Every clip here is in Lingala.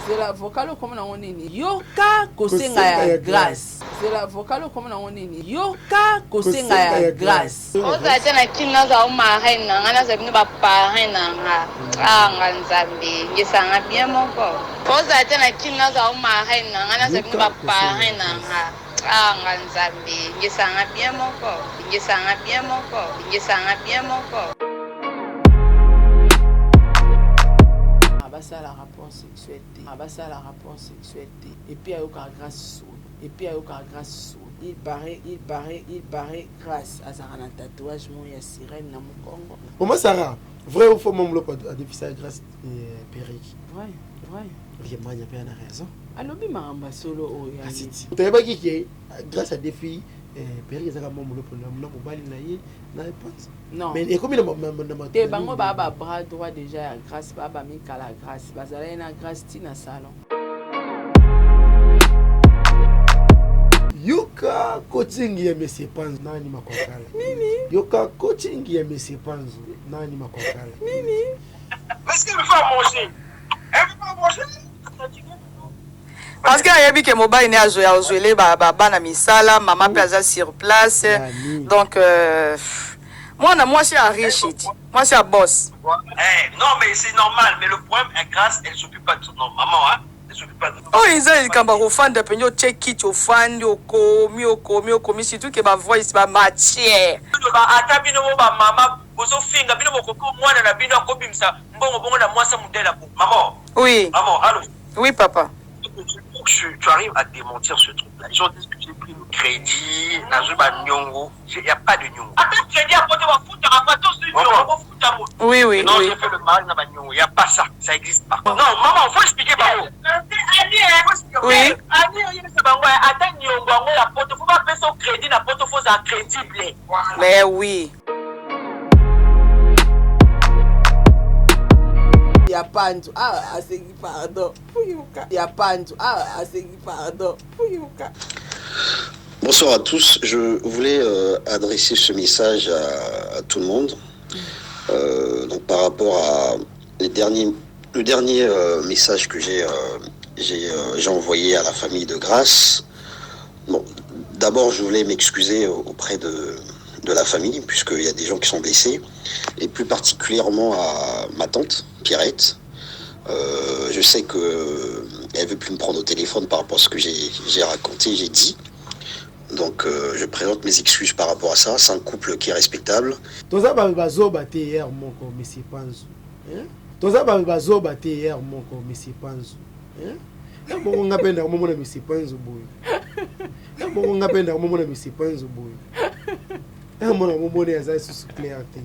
Zela vocal okoma nango nini? Yoka kosenga ya grace. Zela vocal okoma nango nini? Yoka kosenga ya grace. Ozala te na kin naza o marraine na nga naza bino ba parrain na nga ah nga nzambe ngesa nga bien moko ozala te na kin naza o marraine na nga naza bino ba parrain na nga ah nga nzambe ngesa nga bien moko ngesa nga bien moko ngesa nga bien moko. Basala rapport sexuel te basala rapport sexuel te et puis ayokaka grace solo et puis ayokaka grace solo il paraît il paraît il paraît grace azalaka na tatouage moko ya sirène na mokongo. Maman Sarah, vrai ou faux Maman Lop a defisa grâce euh, perruque. Vrai, vrai. Ok, Manya pe na raison. Alobi makambo ya solo oyo. Asiti. Toyebaki ke grâce à défi euh, perruque ezaka Maman Lop na mobali na ye na epanza. Non. Mais ekomi na na te bango ba ba bras droit déjà ya grâce ba ba mikala grâce bazalaki na grâce ti na salon. Yoka coaching ya Monsieur Panzu nani makwakala. Nini? Yoka coaching ya Monsieur Panzu nani makwakala. Nini? Est-ce qu'il veut pas manger? Elle veut pas manger? Parce que ayebi ke mobali ne azo ya ozwele ba ba bana misala, mama pe aza sur place. Donc euh, mwana mwasi ya riche ti, mwasi ya boss. Eh, non mais c'est normal, mais le problème est grâce, elle s'occupe pas de son non, maman hein, elle s'occupe pas de Oyo eza likambo ya kofanda mpenza otie kiti ofandi okomi okomi okomi surtout ke ba voice ba matière. Loba ata bino bo ba mama bozo finga bino bokoki mwana na bino akobimisa mbongo bongo na mwasi ya mudele ako maman Oui. maman allo Oui papa. Tu, tu arrives à démentir ce truc là. Les gens disent que j'ai pris le crédit, nazo ba nyongo, il n'y a pas de nyongo. Ata crédit à côté wa futa ba to su nyongo futa mo. Oui oui non, oui. j'ai fait le mal na ba nyongo, il n'y a pas ça, ça existe pas. Non, maman, faut expliquer bango. Oui. Ani oyebisa bango ata nyongo yango ya poto faut bapesa crédit na poto faut za crédible. Mais oui. Ya panzu ah asengi pardon puyuka ya panzu ah asengi pardon puyuka. Bonsoir à tous. Je voulais euh, adresser ce message à, à tout le monde. Euh, donc par rapport à les derniers, le dernier euh, message que j'ai euh, j'ai euh, envoyé à la famille de Grâce. Bon, d'abord, je voulais m'excuser auprès de, de la famille, puisqu'il y a des gens qui sont blessés, et plus particulièrement à ma tante, Pierrette. Euh, je sais que elle veut plus me prendre au téléphone par rapport à ce que j'ai raconté, j'ai dit. Donc euh, je présente mes excuses par rapport à ça. C'est un couple qui est respectable. Toza ba bazoba te hier moko monsieur Panzu. Hein? Toza ba bazoba te hier moko monsieur Panzu. Hein? Ya moko nga pe na momona monsieur Panzu boye. Ya moko nga pe na momona monsieur Panzu boye. Ya mona momona aza susu clair te.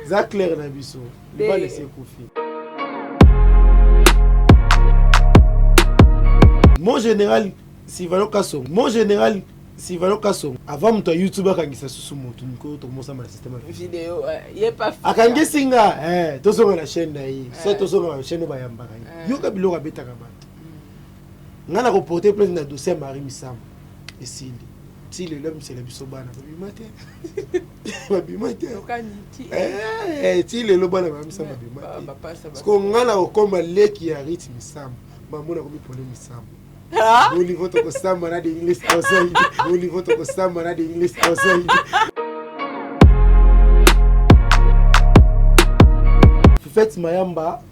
Za clair na biso. Libala esi ekufi. Mon général Sylvano Kasongo, mon général Sylvano Kasongo, avant moto ya YouTube akangisa susu moto moko tokomosamba na système ya video ye pa akangisi nga eh, tozonga na chaîne na ye so eh. tozonga na chaîne oyo bayambaka ye eh. yoka biloko abetaka bato mm. nga na koporte plainte na dossier ya Marie Misamu esili ti lelo amisela biso bana babima te babima te eh, ti lelo bana bamisa babima te parceke nga na kokoma leki ya rit misambo bamona komi pole misambo au niveau tokosamba na de english outside au niveau tokosamba na de english outside fifete mayamba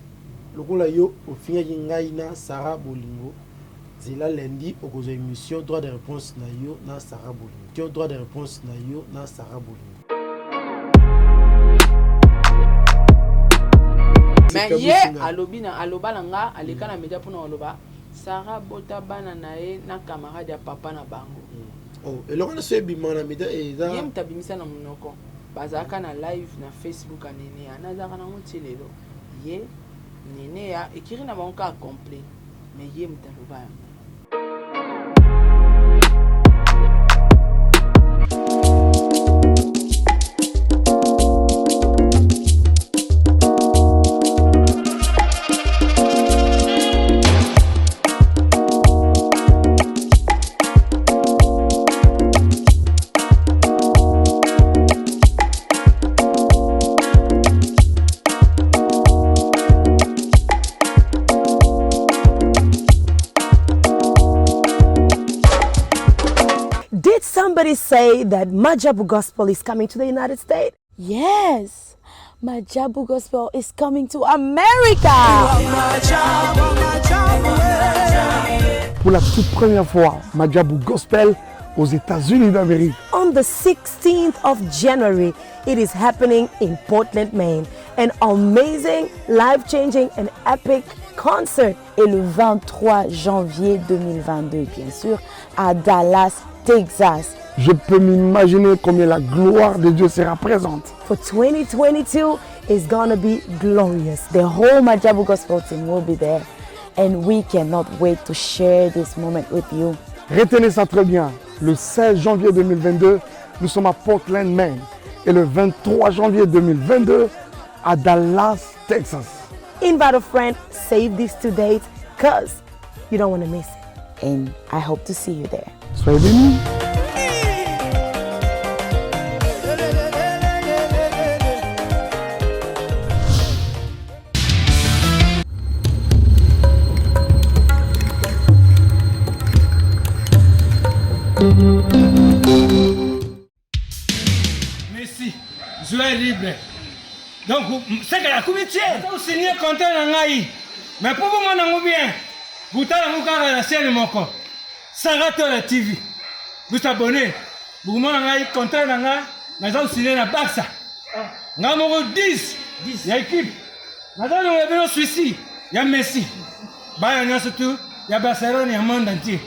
lokola yo ofingaki ngai na sara bolingo Zela lundi okozwa emission droit de réponse na yo na Sarah Bolingo. Tio droit de réponse na yo na Sarah Bolingo. Mais ye alobi na aloba na nga aleka na media pona oloba Sarah bota bana na ye na camarade ya papa na bango. Mm. Oh, eloko na so ebima na media eza ye moto abimisa na monoko bazalaka na live na Facebook ya Neneya nazalaka nango ti lelo ye Neneya ekiri na bango kaka complet mais ye moto aloba yango. Somebody say that Majabu Gospel is coming to the United States. Yes, Majabu Gospel is coming to America. Pour la toute première fois, Majabu Gospel aux États-Unis d'Amérique. On the 16th of January, it is happening in Portland, Maine. An amazing, life-changing and epic concert. Et le 23 janvier 2022, bien sûr, à Dallas, Texas. Je peux m'imaginer combien la gloire de Dieu sera présente. For 2022 is gonna be glorious. The whole Majabu Gospel team will be there and we cannot wait to share this moment with you. Retenez ça très bien. Le 16 janvier 2022, nous sommes à Portland, Maine. Et le 23 janvier 2022, à Dallas, Texas. Invite a friend, save these two dates, cause you don't want to miss it. And I hope to see you there. Soyez bénis. Messi, joueur libre. Donc, seke akomi tie osigne contrat na ngai mais mpo bomona yango bien botala yango kaka na chaîne moko Saratola TV bosabone bokomona ngai contrat na ngai naza kosigne na Barça ngai moko 10 ya équipe naza longola bino suisi ya Messi bana nyonso tu ya Barcelone ya monde entier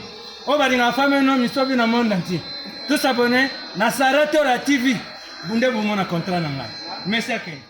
oyo balingaka femme no misobi na monde entier tosabone na Saratola TV bunde bomona contrat na ngai Messi akende.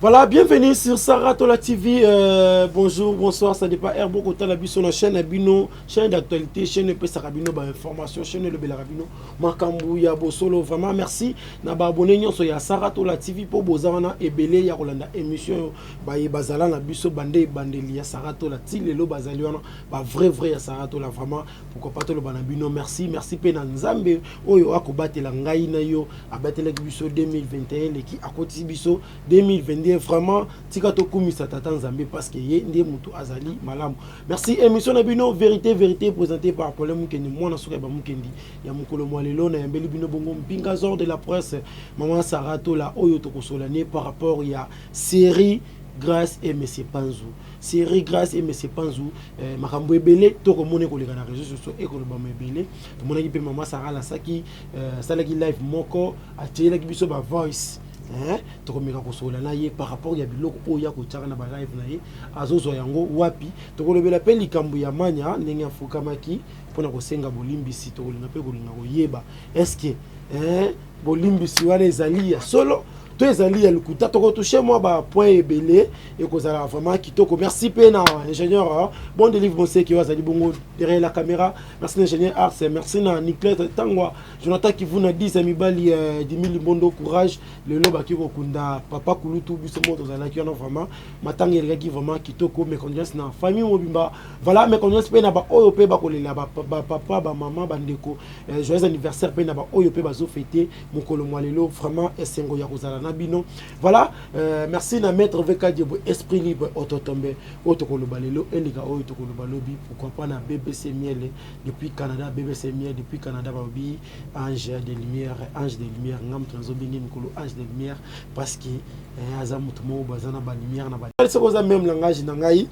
Voilà, bienvenue sur Saratola TV. Euh, bonjour, bonsoir, ça dépend. Heure bokotala biso na chaîne na bino, chaîne d'actualité, chaîne epesaka bino ba information, chaîne elobelaka bino makambo ya bosolo. Vraiment merci na ba abonné nyonso ya Saratola TV po boza wana ebele ya kolanda émission baye bazala na biso bande ebandeli ya Saratola ti lelo bazali wana ba vrai vrai ya Saratola vraiment pourquoi pas toloba na bino merci merci pe na Nzambe oyo akobatela ngai na yo abatelaki biso 2021 eleki akotisi biso 2022 vraiment tika tokumisa tata Nzambe parce que ye nde mutu azali malamu merci émission na bino vérité vérité présentée par Paulin Mukendi mwana suka ya ba Mukendi ya mokolo mwa lelo nayambeli bino bongo mpinga zor de la presse maman Sarah Tola oyo tokosola ne par rapport ya série Grâce et Monsieur Panzu série Grâce et Monsieur Panzu eh, makambo ebele tokomona ekoleka na réseaux sociaux ekolobama ebele tomonaki mpe mama Sarah alasaki eh, asalaki live moko atielaki biso ba voice eh, tokomeka kosolola na ye par rapport ya biloko oyo ya kotiaka na ba live na ye azozwa yango wapi tokolobela mpe likambo ya manya ndenge afukamaki mpo na kosenga bolimbisi tokolinga mpe kolinga koyeba est-ce eh, bolimbisi wana ezali ya solo to ezali ya lokuta tokotouche mwa bapoint ebele ekozala vraiment kitoko merci mpe na ingénieur bon delive moseki oyo azali bongo derrière la caméra merci na ingénieur ars merci na niclet tangwa jonathan kivuna 10 ya mibali eh, dimi limbondo courage lelo baki kokunda papa kulutu biso moko tozalaki wana vraiment matanga elekaki vraiment kitoko mes condoléances na famille mobimba voilà mes condoléances mpe na baoyo mpe bakolela bapapa bamama bandeko eh, joyeux anniversaire mpe na baoyo mpe bazofete mokolo mwa lelo vraiment esengo ya kozala na bino voilà euh, merci na maître VK Diebo esprit libre ototombe oyo tokoloba lelo eleka oyo tokoloba lobi pourquoi pas na BBC Miel depuis Canada BBC Miel depuis Canada balobi ange de lumière ange de lumière nga moto nazobenge mikolo ange de lumière parce que eh, aza moto moko baza na ba lumière na ba soki oza même langage na ngai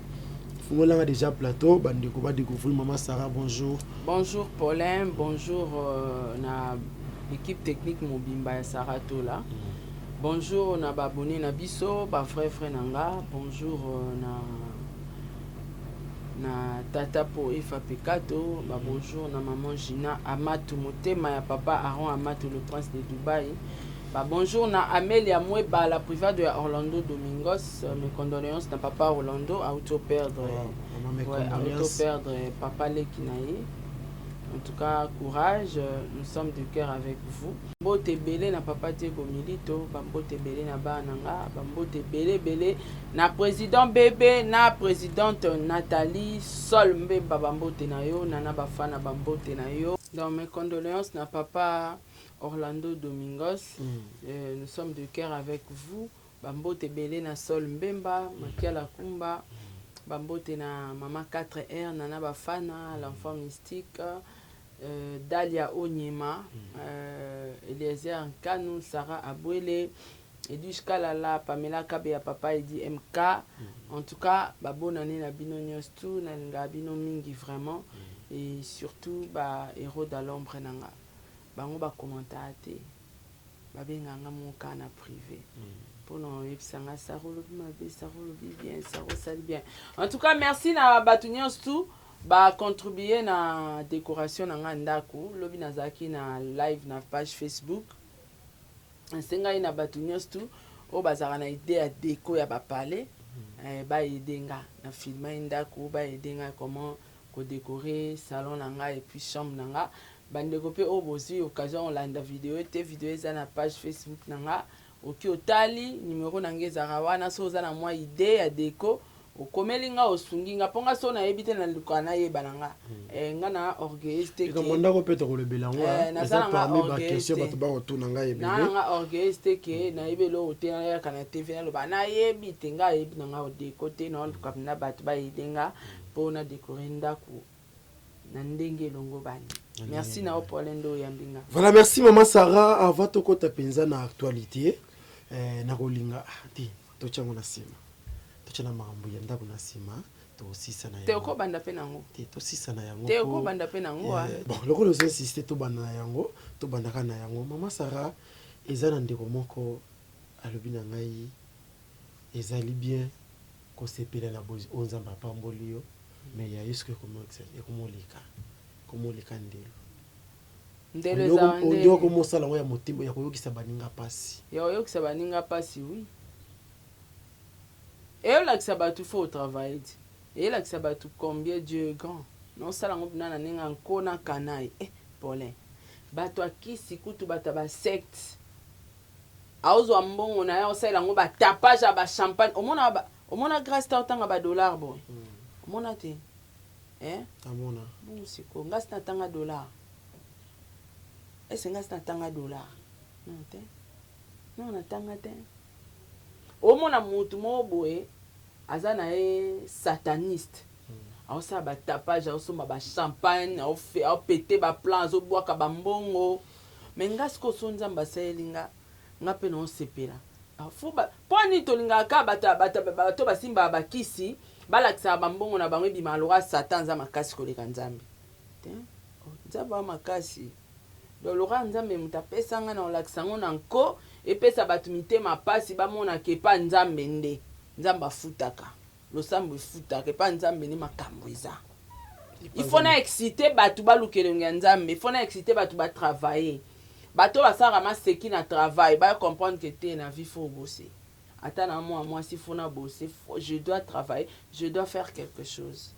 fungolanga déjà plateau bandeko ba découvrir maman Sarah bonjour bonjour Paulin bonjour euh, na équipe technique mobimba ya Saratola mm. bonjour na ba abonné na biso ba vrai vrai na nga bonjour euh, na na tata po efa pekato ba bonjour na maman Gina Amatu motema ya papa Aaron Amatu le prince de Dubaï ba bonjour na Amelia Mweba la privado ya Orlando Domingos mes condoléances na papa Orlando auto perdre oh, ouais, auto perdre papa leki na ye en tout cas courage nous sommes de cœur avec vous mbote ebele na papa Diego Milito ba mbote ebele na bana na nga ba mbote ebele ebele na président bebe na présidente Nathalie Sol Mbemba ba mbote na yo nana bafana ba mbote na yo. Donc mes condoléances na papa Orlando Domingos. Nous sommes de cœur avec vous. Bambote ebele na Sol Mbemba, Makiala Kumba, bambote na Mama 4R, Nana Bafana, l'enfant mystique, Dalia Onyema, Eliezer Nkanu, Sarah Abwele, Edwige Kalala, Pamela Kabeya, Papa Edi MK. En tout cas, ba bonne année na bino nyonso tout, nalingaka bino mingi vraiment. Et surtout ba héros dans l'ombre nanga. Bango ba commentaka te. Babengaka nga moko kaka na privé. Mpona oyebisa nga: "Sara olobi mabe, Sara olobi bien, Sara osali bien." En tout cas, merci na bato nyonso tout bacontribue na décoration na nga ndako. Lobi nazalaki na live na page Facebook, nasengai na bato nyonso tout oyo bazalaka na idée ya déco ya bapalais, baaider nga na filmai ndako, baaider nga comment kodécorer salon na nga et puis chambre na nga. Bandeko mpe oyo bozwi occasion olanda video te, video eza na page Facebook na nga. Oki otali, numero na nga ezalaka wana. So oza na mwa idée ya déco, okomeli nga, osungi nga, mpo nga so nayebi te, naluka nayeba na nga. Nga na orgueilleuse te. Likambo ndako mpe tokolobela yango. Eza parmi baquestion bato bakotuna ngai ebele. Na nga orgueilleuse te ke nayebi eloko te, nayaka na TV naloba nayebi te. Nga ayebi na nga odéco te, naoluka na bato baaider nga mpo na décorer ndako na ndenge elongo bani. Merci na yo, Paulin, nde oyambi nga. Voilà, merci mama Sarah. Avant tokɔta mpenza na actualité, nakolinga te totyango na nsima, totya na makambo ya ndako na nsima, tosisa na Te, okobanda mpe nango. Te, tosisa na yango. Te, okobanda mpe nango. Bon, lokola ozo insiste tobanda na yango, tobandaka na yango. Mama Sarah, eza na ndeko moko alobi na ngai: ezali bien kosepela na bozi oyo Nzambe apamboli yo, mais ya yo soki ekomoleka, komoleka ndelo. Ndelo eza Ondi okomosala yango ya motema ya koyokisa baninga mpasi. Ya koyokisa baninga mpasi, oui. Eyolakisa bato faut otravaille ti eyelakisa bato combien Dieu est grand. Nosala yango mpena na ndenge ya nkona kanai. Paulin, bato akisi kutu, bato ya basecte aozwa mbongo na ye, aosalela yango batapage ya bachampagne. Omona, omona Grâce ta otanga badollar boye, omona te, eh? Amona. Bongo sikoyo nga si natanga dollar ese? Nga si natanga dollar non te, non, natanga te. Omona mutu moko boye aza na ye sataniste, aosala batapage, aosomba bachampagne, aopete baplan, azobwaka bambongo. Mais nga sikoyo, so Nzambe asaleli nga, nga mpe naosepela. Mpo nini tolingaka bato basimbaka bakisi, balakisaka bambongo na bango ebima loka Satan aza makasi koleka Nzambe te? Oh, Nzambe aza makasi. Donc loka Nzambe moto apesa nga na kolakisa yango na nko, epesa bato mitema mpasi, bamonaka epa Nzambe nde Nzambe afutaka, losambo efutaka, epa Nzambe nde makambo eza. Il faut na excite bato baluka elongi ya Nzambe, il faut na excite bato batravaille, bato basalaka maseki na travail, bacomprendre que te, na vie faut bosser. Ata na mwa mwasi, faut na bosser, je dois travailler, je dois faire quelque chose.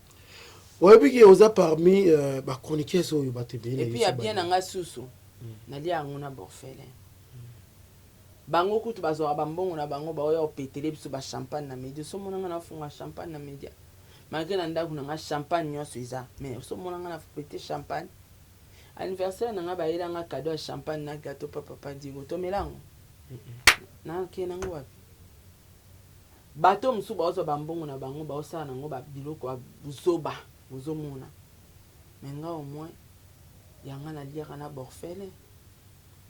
Oyebi ke oza parmi bachroniqueuse oyo bato ebele. Et puis ya bien na nga susu, nalia yango na borphelin. Bango kutu bazwaka bambongo na bango, baoya opetele biso bachampagne na média. Osomona nga nafunga champagne na média, malgré na ndako na nga champagne nyonso eza, mais osomona nga na pete champagne? Anniversaire na nga, bayela nga cadeau ya champagne na gâteau pa papa Dingo, tomela yango, nakende nango wapi? Bato mosusu baozwa bambongo na bango, baosala nango babiloko ya buzoba, bozomona. Mais nga au moins yanga naliaka na borphelin,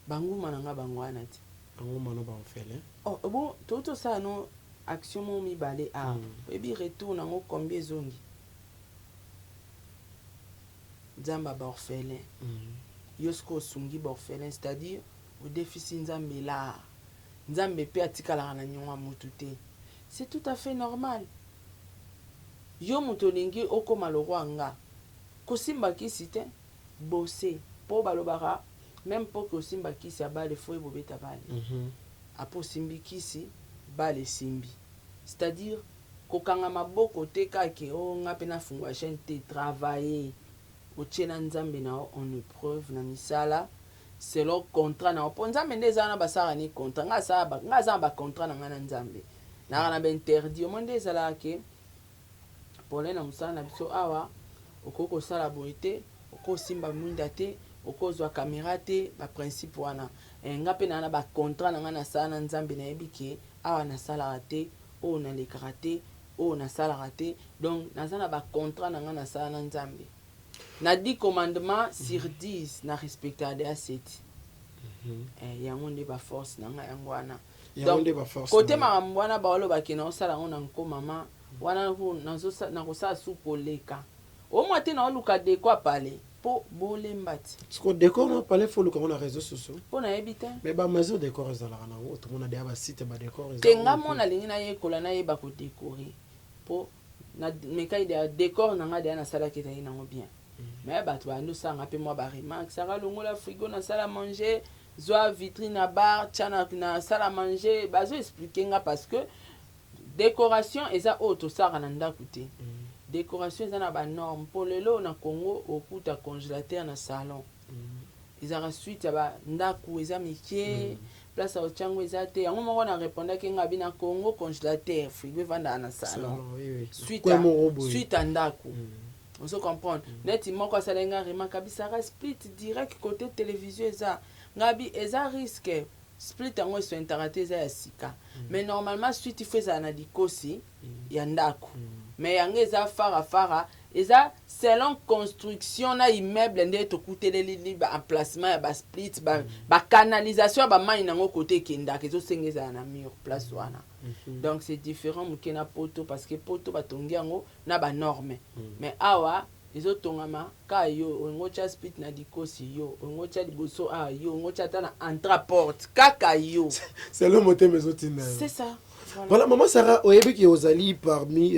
banguma na nga bango wana te. Banguma na baorphelin. Oh, bon, toki tosala no action mo mibale a oyebi retour nango combien ezongi. Nzambe ya baorphelin, yo soki osungi baorphelin, c'est-à-dire odefisi Nzambe lar. Nzambe mpe atikalaka na niongo ya motu te, c'est tout à fait normal. Yo moto olingi okóma lokwa nga, kosimba kisi te, bose mpo balobaka même mpo ke osimba kisi ya bale, faut ebobeta bale. Apo osimbi kisi, bale esimbi, c'est-à-dire kokanga maboko te kake o nga mpe nafungwa chaîne te. Travailler, otie na Nzambe na yo en épreuve na misala selon contrat na yo, mpo Nzambe nde eza wana, basalaka ni contrat. Nga aza na bacontrat na ngai na Nzambe, naka na bainterdit omoi nde ezalaka ke pole na mosala na biso awa. Okoki kosala boye te, okoki kosimba mwinda te. Okozwa camera te, ba principe wana. Eh, nga pe naa na ba contrat na nga nasala na Nzambe, nayebi ke awa nasalaka te, oyo nalekaka te, oyo nasalaka te. Donc naza na ba contrat na nga nasala na Nzambe. Na 10 commandements sur 10 na respectaka deja 7. Eh, yango nde ba force na nga yango wana. Yango Donc nde ba force kote na yo. Makambo wana baoloba ke naosala yango na nko mama wana, nakosala su koleka omwa te, naoluka deko apale mpo bolemba ti. Siko décor na palais, faut oluka ngo na réseaux sociaux. Mpo nayebi te. Mais ba maison décor ezalaka nango, tomona deya ba site ba décor eza. Te, nga mo nalingi nayekola, nayeba kodécorer, mpo na mekai deya décor na nga deya nasalaki, ezali nango bien, mais bato bandi osalanga mpe mwa baremarque: "Sara, longola frigo na salle à manger, zwa vitrine na bar, tia na salle à manger." Bazo expliquer nga parce que décoration eza oyo tosalaka na ndako te. Décoration eza na banorme, mpo lelo na Congo okuta congélateur na salon, ezalaka suite ya bandako eza mike, place ya otiango eza te. Yango moko na répondaki nga bi na Congo congélateur, frigo evandaka na salon, suite ya ndako. Ozo comprendre? Neti moko asalaki nga remarque abisaka split direct côté télévision, eza nga bi eza risque. Split yango esointaka te, eza ya sika, mais normalement suite il faut ezala na likosi ya ndako, mais yango eza farafara. Eza selon construction na immeuble nde tokuteleli ba emplacement ya basplit, bacanalisation ya bamai nango kote ekendaka, ezosenga ezala na mur place wana. Donc c'est différent moke na poto, parce que poto batongi yango na banorme, mais awa ezotongama ka yo olingo otya split na likosi, yo olingo otya liboso awa, yo olingo otya ata na entrée porte, kaka yo. Selon motema ezotinda yo. C'est ça. Voilà, mama Sara, oyebi ke ozali parmi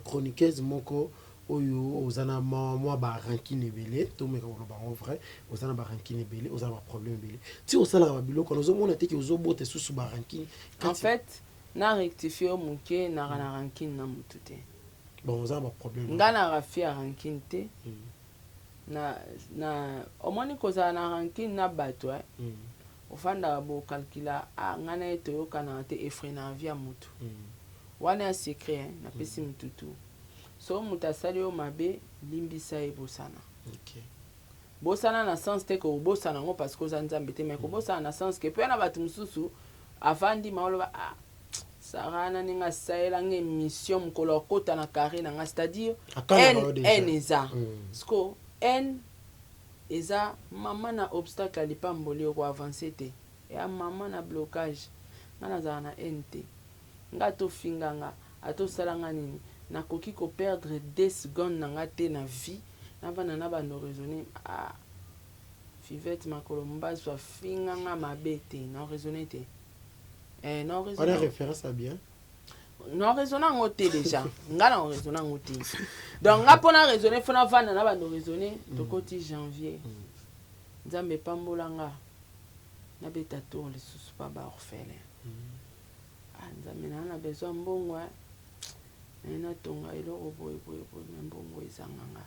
chroniqueuse moko oyo oza na mwa barancune ebele. Tomeka koloba yango vrai, oza na barancune ebele, oza na baproblème ebele. Ti osalaka babiloko wana, ozomona te ke ozobota lisusu barancune? En fait, na rectifie yo moke, naka na rancune na motu te. Bon, oza na baproblème. Nga na rafi ya rancune te. Na omoni kozala na rancune na bato, eh? Ofandaka bokalkula ah, ngai na ye toyokanaka te, efreinaka vie ya motu wana ya secret, eh? Napesi motu tu, so moto asali yo mabe, limbisa ye, bosana. Bosana na sens te kobosana yango parce que oza Nzambe te, mais kobosana na sens ke mpe na bato mosusu avandi maoloba: "Ah, Sara na ndenge asalelanga émission mokolo akota na carré na nga." C'est-à-dire n eza siko n eza mama na obstacle ya lipamboli, okoavance te, eya mama na blocage. Nga nazala na haine te. Nga atofinga nga, atosala nga nini, nakoki koperdre 2 secondes na nga te na vie. Navanda na bando raisonner: "Ah, Fivete makolo mbasu afinga nga mabe te." Na raisonner te, eh, na raisonner référence à bien. Na raisonner yango te. Déjà nga na raisonner yango te. Donc nga mpona raisonner, fo navanda na bando raisonner. Tokoti janvier, Nzambe epambola nga, nabeta tour lisusu pa baorphelin. Ah, Nzambe, naa na besoin mbongo, naye natonga eloko boye boye boye, me mbongo ezanga nga.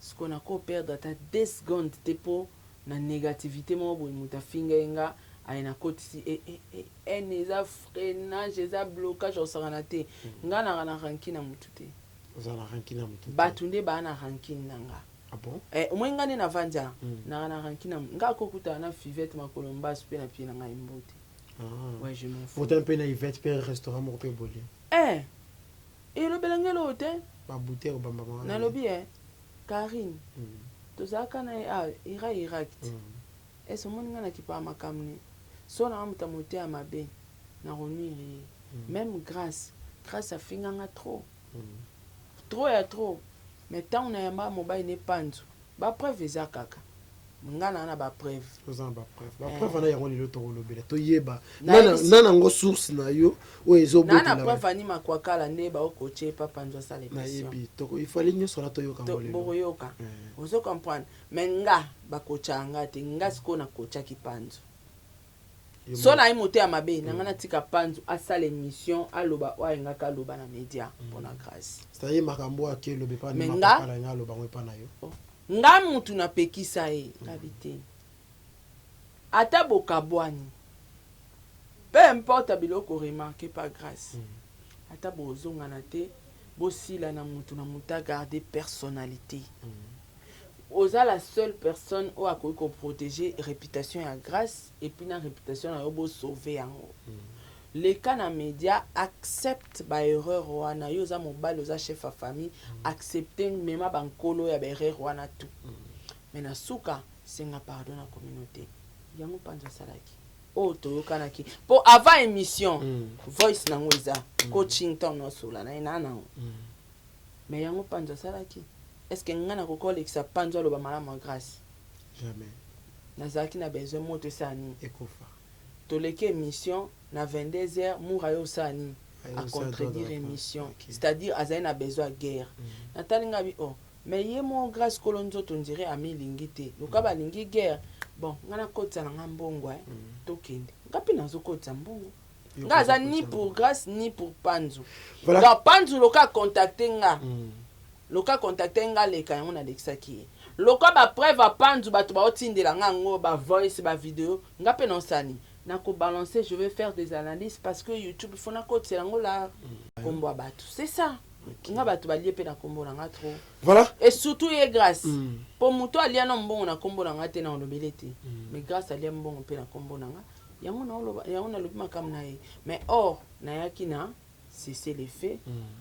Sikoyo nakoperdre ata 2 secondes te mpo na négativité moko boye moto afinga ye nga, aye nakotisi haine, eza freinage, eza blocage, osakana te. Nga naka na rancune na motu te. Bato nde baa na rancune na nga. Ah bon? Eh, omoi nga nde navandi awa, naka na rancune na nga, akokutana na Fivete makolo mbasu mpe na pie na ngai mbote. Ah. Ouais, je m'en fous. Ota mpe na Ivete mpe restaurant moko mpe bolie. Eh, elobelanga eloko te. Babouteille obambama. Nalobi e Karine, tozalaka na ye ah, ira Irak te. Ese omoni nga nakipaka makambo ne so nanga moto ya motema mabe na konuire ye. Même Grâce, Grâce afinganga trop, trop ya trop, mais ntango nayambaka mobali ne panzu, bapreuve eza kaka nga na bapreuve. Oza na bapreuve. Bapreuve wana yango lelo tokolobela, toyeba na nango source na yo oyo ezobotela. Na preuve ani makwakala nde baokotie papa nzo asala émission. Nayebi, ifali nyonso wana toyoka yango lelo. Bokoyoka, ozo comprendre. Mais nga bakotya nga te. Nga sikoyo nakotyaki panzu so na ye moto ya mabe na nga, natika panzu asala émission, aloba oyo alingaka aloba na média mpona Grâce. C'est-à-dire makambo ake eloba epa Mais nga- nga aloba yango epa na yo. Nga mutu napekisa ye kabi te. Ata bokabwani, peu importe biloko remarque par Grâce, ata bozongana te, bosila na mutu na mutu agarde personnalité. Oza la seule personne oyo akoki ko proteger reputation ya Grace et puis na reputation na yo bo sauver yango. Leka na media accepte ba erreurs wana yo oza mobali oza chef ya famille accepte mema ba nkolo ya ba erreurs wana tout. Mais na suka senga pardon na communaute. Yango Panzu asalaki. Oyo toyokanaki po avant emission voice nango eza coaching tango naosola na ye na nango. Mais yango Panzu asalaki. Est ce que nga nakoki kolekisa Panzu aloba malamu ya Grace? Jamais. Nazalaki na besoin moto esala nini? Ekufa. Toleki emission na 22 heures Mura aye osala nini? Aye A osala droit de contredire reponse. emission. Ok. C'est à dire azali na besoin ya guerre. Natali nga bi oh mais ye moko Grace kolo nzoto on dirait amilingi te. Lokola balingi guerre bon nga nakotisa na nga mbongo eh tokende. Nga pe nazokotisa mbongo. Nga aza ni pour Grace ni pour Panzu. Voilà. Donc Panzu loka contacter nga. Loka contacter nga leka yango nalekisaki ye. Loka ba preuve ya Panzu bato baotindela nga yango ba voice ba video nga pe naosani nako balancer je vais faire des analyses parce que YouTube il faut nakotisela yango la kombo ya bato c'est ça. Nga bato balie pe na kombo na nga trop. Voilà. Et surtout ye Grace. Po moto alia na mbongo na kombo na nga te na olobele te. Mais Grace alia mbongo pe na kombo na nga. Yango naoloba yango nalobi makambo na ye mais or nayaki na cesser le feu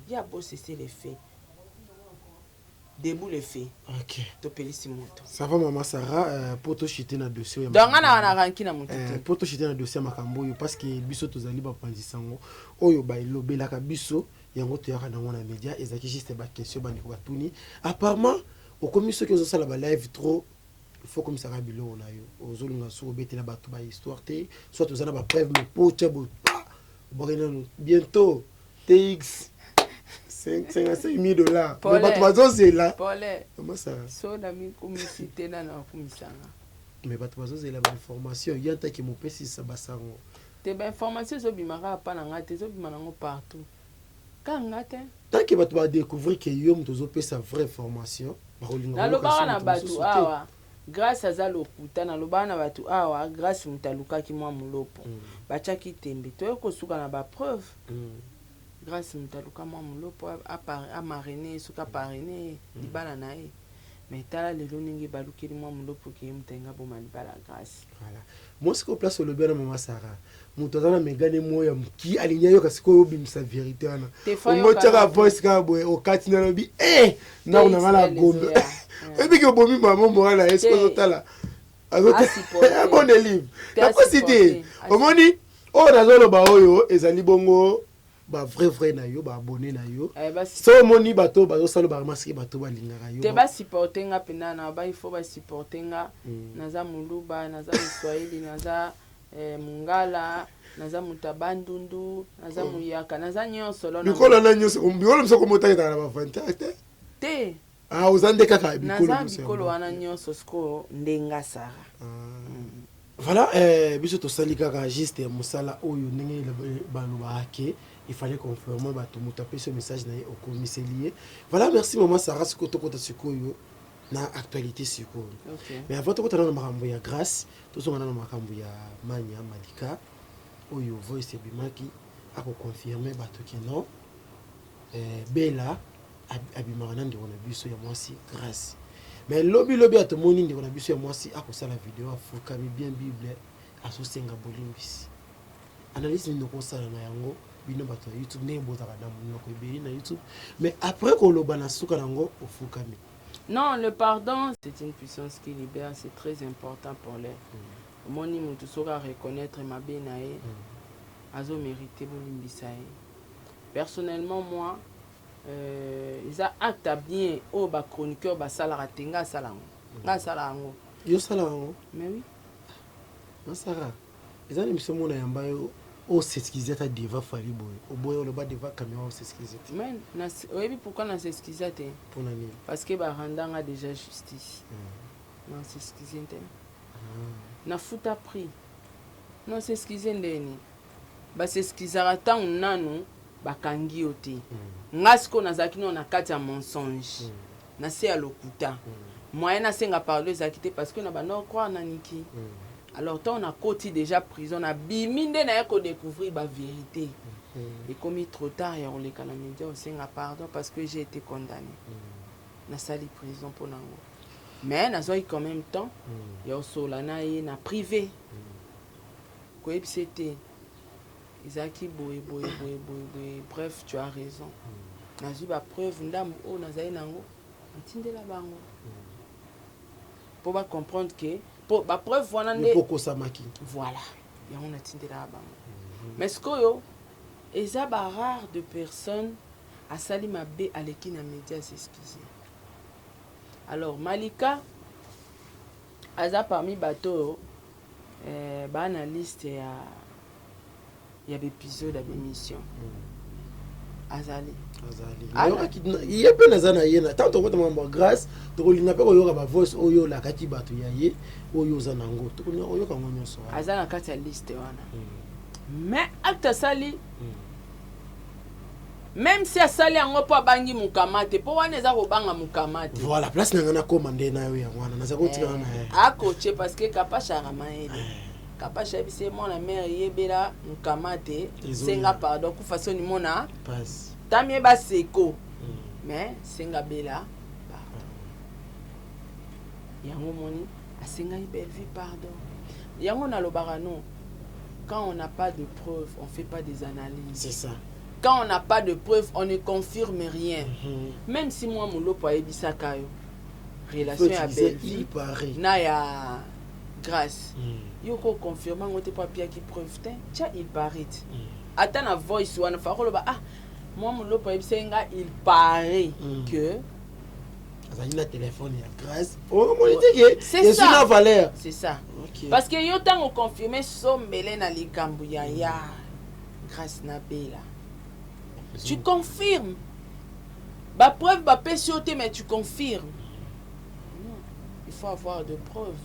ye abo cesser le feu debout le feu Ok. topelisi moto. Ça va maman Sarah po toshite na dossier ya Donc nga na na ranki na moto te. Po toshite na dossier ya makambo oyo parce que biso tozali bapanzi sango oyo balobelaka biso yango toyaka nango na media ezalaki juste ba question bandeko batuni apparemment okomi soki ozosala ba live trop il faut komisaka biloko na yo ozolinga soki obetela bato ba histoire te soit oza na ba preuve mais po otya boye pa obwaki nanu bientôt tx 55 000 dollars mais bato bazozela Pole mama Sarah so na mikumisi te nano akumisanga. Mais bato bazozela ba information ye antaki mopesisa basango. Te ba information ezobima kaka pa na nga te ezobima nango partout kaka nga te. Tant que bato badécouvrir ke yo moto ozopesa vraie information bakolinga koyoka Nalobaka so na moto bato mosusu te. awa Grace aza lokuta nalobaka na bato awa Grace moto alukaki mwa mulopo batiaki tembe toye kosuka na ba preuve Grace moto aluka mwa mulopo amarraine ye soki aparraine ye libala na ye mais tala lelo ndenge balukeli mwa mulopo ke ye moto alingi aboma libala ya Grace. Voilà. Moi sikoyo place olobi wana mama Sarah moto aza na megane moko ya moki alingi ayoka sikoyo obimisa vérité wana Te fa ongo yoka tiaka na- voice kaka boye okati na lobi eh ndako na nga na TXL gombe ezoya. oyebiki obomi mama moral na ye sikoyo Te. ozotala Asupporte. bon livre Te nakosi te asupporte. omoni oyo nazoloba oyo ezali bongo ba vrai vrai na yo ba abonné na yo Eh, basi- so omoni bato bazosala baremarque bato balingaka yo te basupporte nga mpenza na ba il faut basupporte nga naza moluba naza moswahili naza mongala naza moto ya bandundu naza moyaka naza nyonso lo na- bikolo na nyonso bikolo mosusu komotaketaka na bavantare te te ah oza nde kaka bikolo naza nyonso ya bikolo mboka. wana nyonso sikoyo ndenga Sara. Voilà, biso tosali kaka juste mosala oyo ndenge balobaka ke il fallait conformer bato moto apesi yo message na ye okomiseli ye. Voilà, merci mama Sarah. Sikoyo tokota sikoyo na actualité sikoyo. Ok. Mais avant tokota nano makambo ya Grâce, tozonga nano makambo ya Mania Malika oyo voice ebimaki akoconfirme bato ke non Bella abimaka na ndeko na biso ya mwasi Grâce. Mais lobi lobi atomoni ndeko na biso ya mwasi akosala video afukami bien bible azosenga bolimbisi. Analyse nini okosala na yango bino bato ya YouTube ndenge bozalaka na monoko ebele na YouTube mais après koloba na suka nango ofukami? Non, le pardon, c'est une puissance qui libère, c'est très important pour les. Omoni moto soki areconnaître mabe na ye azomérite bolimbisa ye. Personnellement moi eza acte ya bien oyo bachroniqueur basalaka te nga asala yango nga asala yango. Yo osala yango? Mais oui. Masara eza na émission mona yamba yo os'excuse ata devant Fally boye oboya oloba devant caméra os'excuse te. Mais oyebi pourquoi na s'excuse te? Mpona nini? Parce que barandanga déjà justice. Na s'excuse te, nafuta prix non s'excuse ndeni bas'excusaka ntango nanu bakangi yo te. Nga sikoyo nazalaki nano na kati ya mensonge na se ya lokuta moyen nasenga pardon ezalaki te parce que na banda croire na Niki. Alors ntango nakoti déjà prison nabimi nde naye kodécouvrir bavérité ekomi trop tard ya koleka na média osenga pardon parce que j'ai été condamné nasali prison mpo nango. Mais nazwaki quand même temps ya kosolola na ye na privé, koyebisa ete ezalaki boye boye boye boye boye. Bref, tu as raison. Nazwi bapreuve ndambo oyo nazali nango, natindela bango mpo bacomprendre ke mpo bapreuve wana nde mpo okosamaki. Voilà, yango natindelaka bango. Mais sikoyo eza barare de personne asali mabe, aleki na média s'excuse. Alors Malika aza parmi bato oyo baa na liste ya baépisode ya baémission. Azali. Azali. Nayokaki ye mpe, naza na ye na ntango tokota makambo ya Grâce. Tokolinga mpe koyoka bavoice oyo olakaki bato ya ye oyo oza nango, tokolinga koyoka yango nyonso wana. Aza na kati ya liste wana, mais acte asali, même si asali yango mpo abangi mokama te, mpo wana eza kobanga mokama te. Voilà, place na ngai nakóma nde na yo yango wana, naza kotikana na ye. Akotie parce que Kapasha aramayele. Kapasha ayebisi ye: mwana mare, yebela mokama te. Ezoya. Senga pardon, kufa soni mona. Pasi. Tami ye baseko, mais senga Bela pardon. Yango moni asengaki Bellevue pardon. Yango nalobaka non, quand on n'a pas de preuve, on fait pas des analyses. C'est ça. Quand on n'a pas de preuve, on ne confirme rien. Même si moi Molopo ayebisaka yo relation Faut ya utiliser Bellevue il paraît. Na ya Grâce, yo koconfirme yango te mpo apiaki preuve te. Tia il paraît te. Ata na voice wana fa koloba: ah, mwa Molopo ayebisaki nga, il paraît que Azali na telefone ya Grâce, omoni te ke C'est ezwi ça. na valeur. C'est ça. Ok. Parce que yo ntango confirme sombele na likambo ya Grâce na Bela, tu confirmes, bapreuve bapesi yo te, mais tu confirmes. Non, il faut avoir de preuves.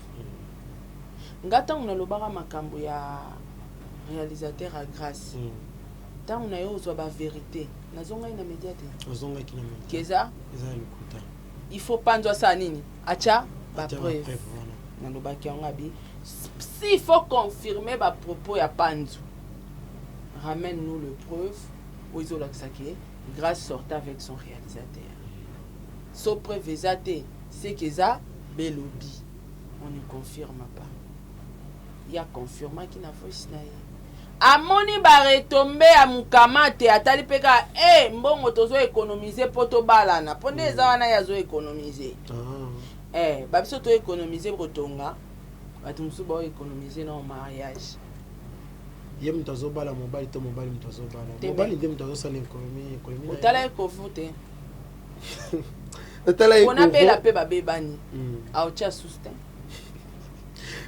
Nga ntango nalobaka makambo ya réalisateur ya Grâce, ntango na yo ozwa bavérité, nazongai na média te. Ozongaki na média. Keza. Eza ya lokuta. Il faut panzo asala nini? Atya Atya bapreuve. bapreuve wana. Nalobaki yango abi: s'il faut confirmer bapropos ya Panzu, ramène nous le preuve oyo ezolakisa ke Grâce sortait avec son réalisateur. So preuve eza te, c'est que eza belobi, on ne confirme pas. Ya confirmaki na voice na ye, amoni baretombées ya mokama te, atali mpe kaka e mbongo tozoéconomiser mpo tobalana, mpo nde eza wana ye azoéconomiser. Babiso toéconomiser kotonga, bato mosusu baoéconomiser na mariage. Ye moto azobala mobali to mobali moto azobala? Te. Mobali nde moto azosala économie, économie na ye. Otala ekovu te. Otala mpona ekovo. Bela mpe babebani, aotia susu te.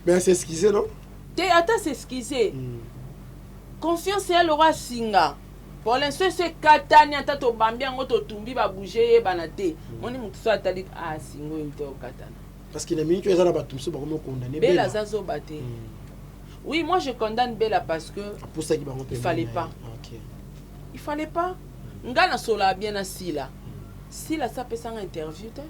Mais as'excuse, non? Te, ata s'excuse, confiance ya loko asinga pour l'instant eso ekatani. Ata tobambi yango, totumbi, babouge, eyebana te. Moni motu so atali asinga oyo te okatana. Parce que na minute oyo eza na bato mosusu bakomi okondane. Bela aza zoba te. Oui, moi je condamne Bela parce que apusaki bango. Il fallait pas. Ok. Il fallait pas. Nga nasolaka bien na Sila. Sila sa apesanga interview te.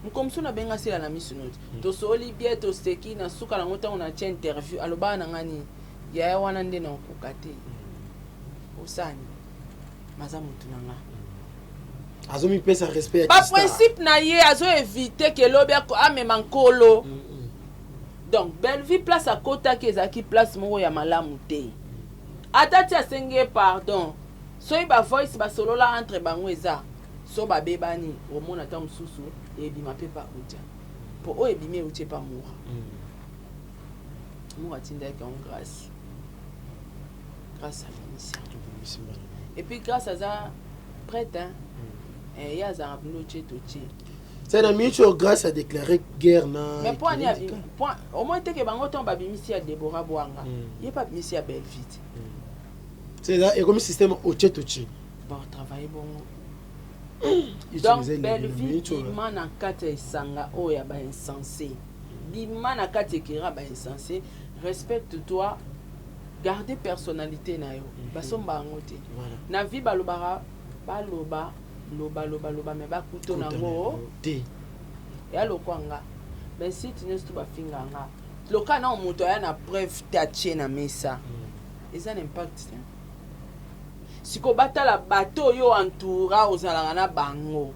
Moko mosusu nabenga Sila na miso noti, tosoli bien, toseki. Na suka nango, ntango natia interview, alobaka na nga nini? Yaya wana nde na okoka te, osani maza motu na nga. Azomipesa respect ya baprincipe na ye, azoéviter ke elobi amema nkolo. Donc Bellevue, place akotaki ezalaki place moko ya malamu te. Ata ti asengi ye pardon, soki bavoice basolola entre bango eza so babebani, omona ata mosusu ebima mpe pa utia, mpo oyo ebimi euti epa Mura. Mura atindaki yango Grâce, Grâce abimisi yango. Et puis Grâce aza prête, hein? Ye azalaka bino tie totie. C'est na minute oyo Grâce a déclaré guerre na Mais po ani au moins teke bango ntango babimisi ya Debora Bwanga, ye mpe abimisi ya Bellevue. C'est ekomi système otie totie. Baotravaille bongo. Donc Bellevue, bima na kati ya esanga oyo ya bainsensé, bima na kati ekera bainsensé. Respecte toi, garde personnalité na yo. Basomba yango te na vie. Balobaka, baloba, loba, loba, loba, me bakuto nango te. Ya lokwa nga, basite nyonso to bafinga nga loka na moto aya na preuve te, atie na mesa, eza na impact te. Sikoyo batala bato oyo entoura ozalaka na bango,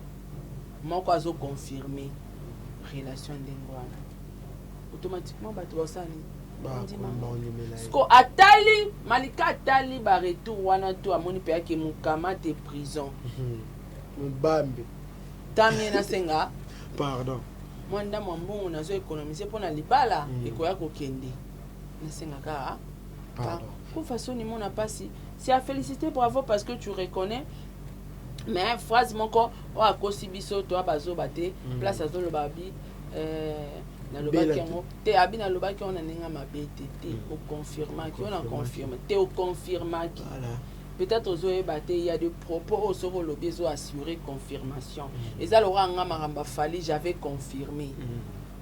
moko azoconfirme. barelation ndenge wana, automatiquement bato basala nini? Bandima. Bandimela ye. Siko atali Malika, atali baretour wana to amoni mpe ake mokama te prison. Mobambe. Tamie nasenga pardon. Mwa ndambo ya mbongo nazo économiser mpo na libala ekoya kokende, nasenga kaka pardon. Kufa soni mona mpasi. C'est à féliciter, bravo, parce que tu reconnais. Mais phrase moko oyo akosi biso, toya bazoba te. Place azoloba abi nalobaki Bela te. yango te, abi nalobaki yango na ndenge ya mabe te te. Oconfirmaki oyo na confirme te, oconfirmaki. Voilà. Peut-être ozoyeba te, il y a des propos oyo soki olobi ezo assurer confirmation. Eza lokola nga makambo afali, j'avais confirmé,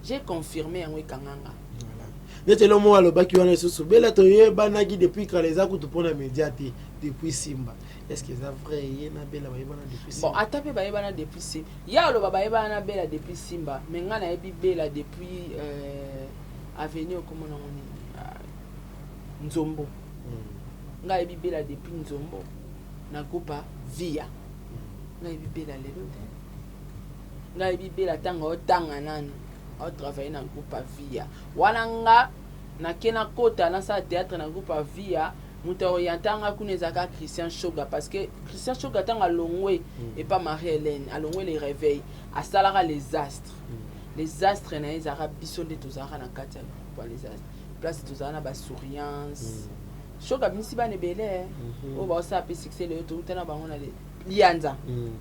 j'ai confirmé yango, ekanganga. Voilà. Neti elo moko alobaki wana lisusu, Bela toyebanaki depuis kala, eza kutu mpona média te, depuis Simba. Est ce que eza vrai, ye na Bela bayebana depuis Bon, Simba? Ata mpe bayebana depuis Simba, ye aloba bayebana na Bela depuis Simba, mais nga nayebi Bela depuis avenue okomona ngo nini. Ah, Nzombo. Nga ayebi Bela depuis Nzombo na groupe Via. Nga ayebi Bela lelo te, nga ayebi Bela ntango aotanga nanu, aotravaille na groupe Via wana. Nga nake nakota, nasala théâtre na groupe Via. Moto aorienta nga kuna ezalaka Christian Shoga, parce que Christian Shoga, ntango alongwe epa Marie Hélène, alongwe Le Réveil, asalaka Les Astres. Les Astres na ye ezalaka biso nde tozalaka na kati ya groupe ya Les Astres, place tozala na basouriance. Shoga abimisi bana ebele oyo baosala mpe succès lelo. Touta na bango na Lianza,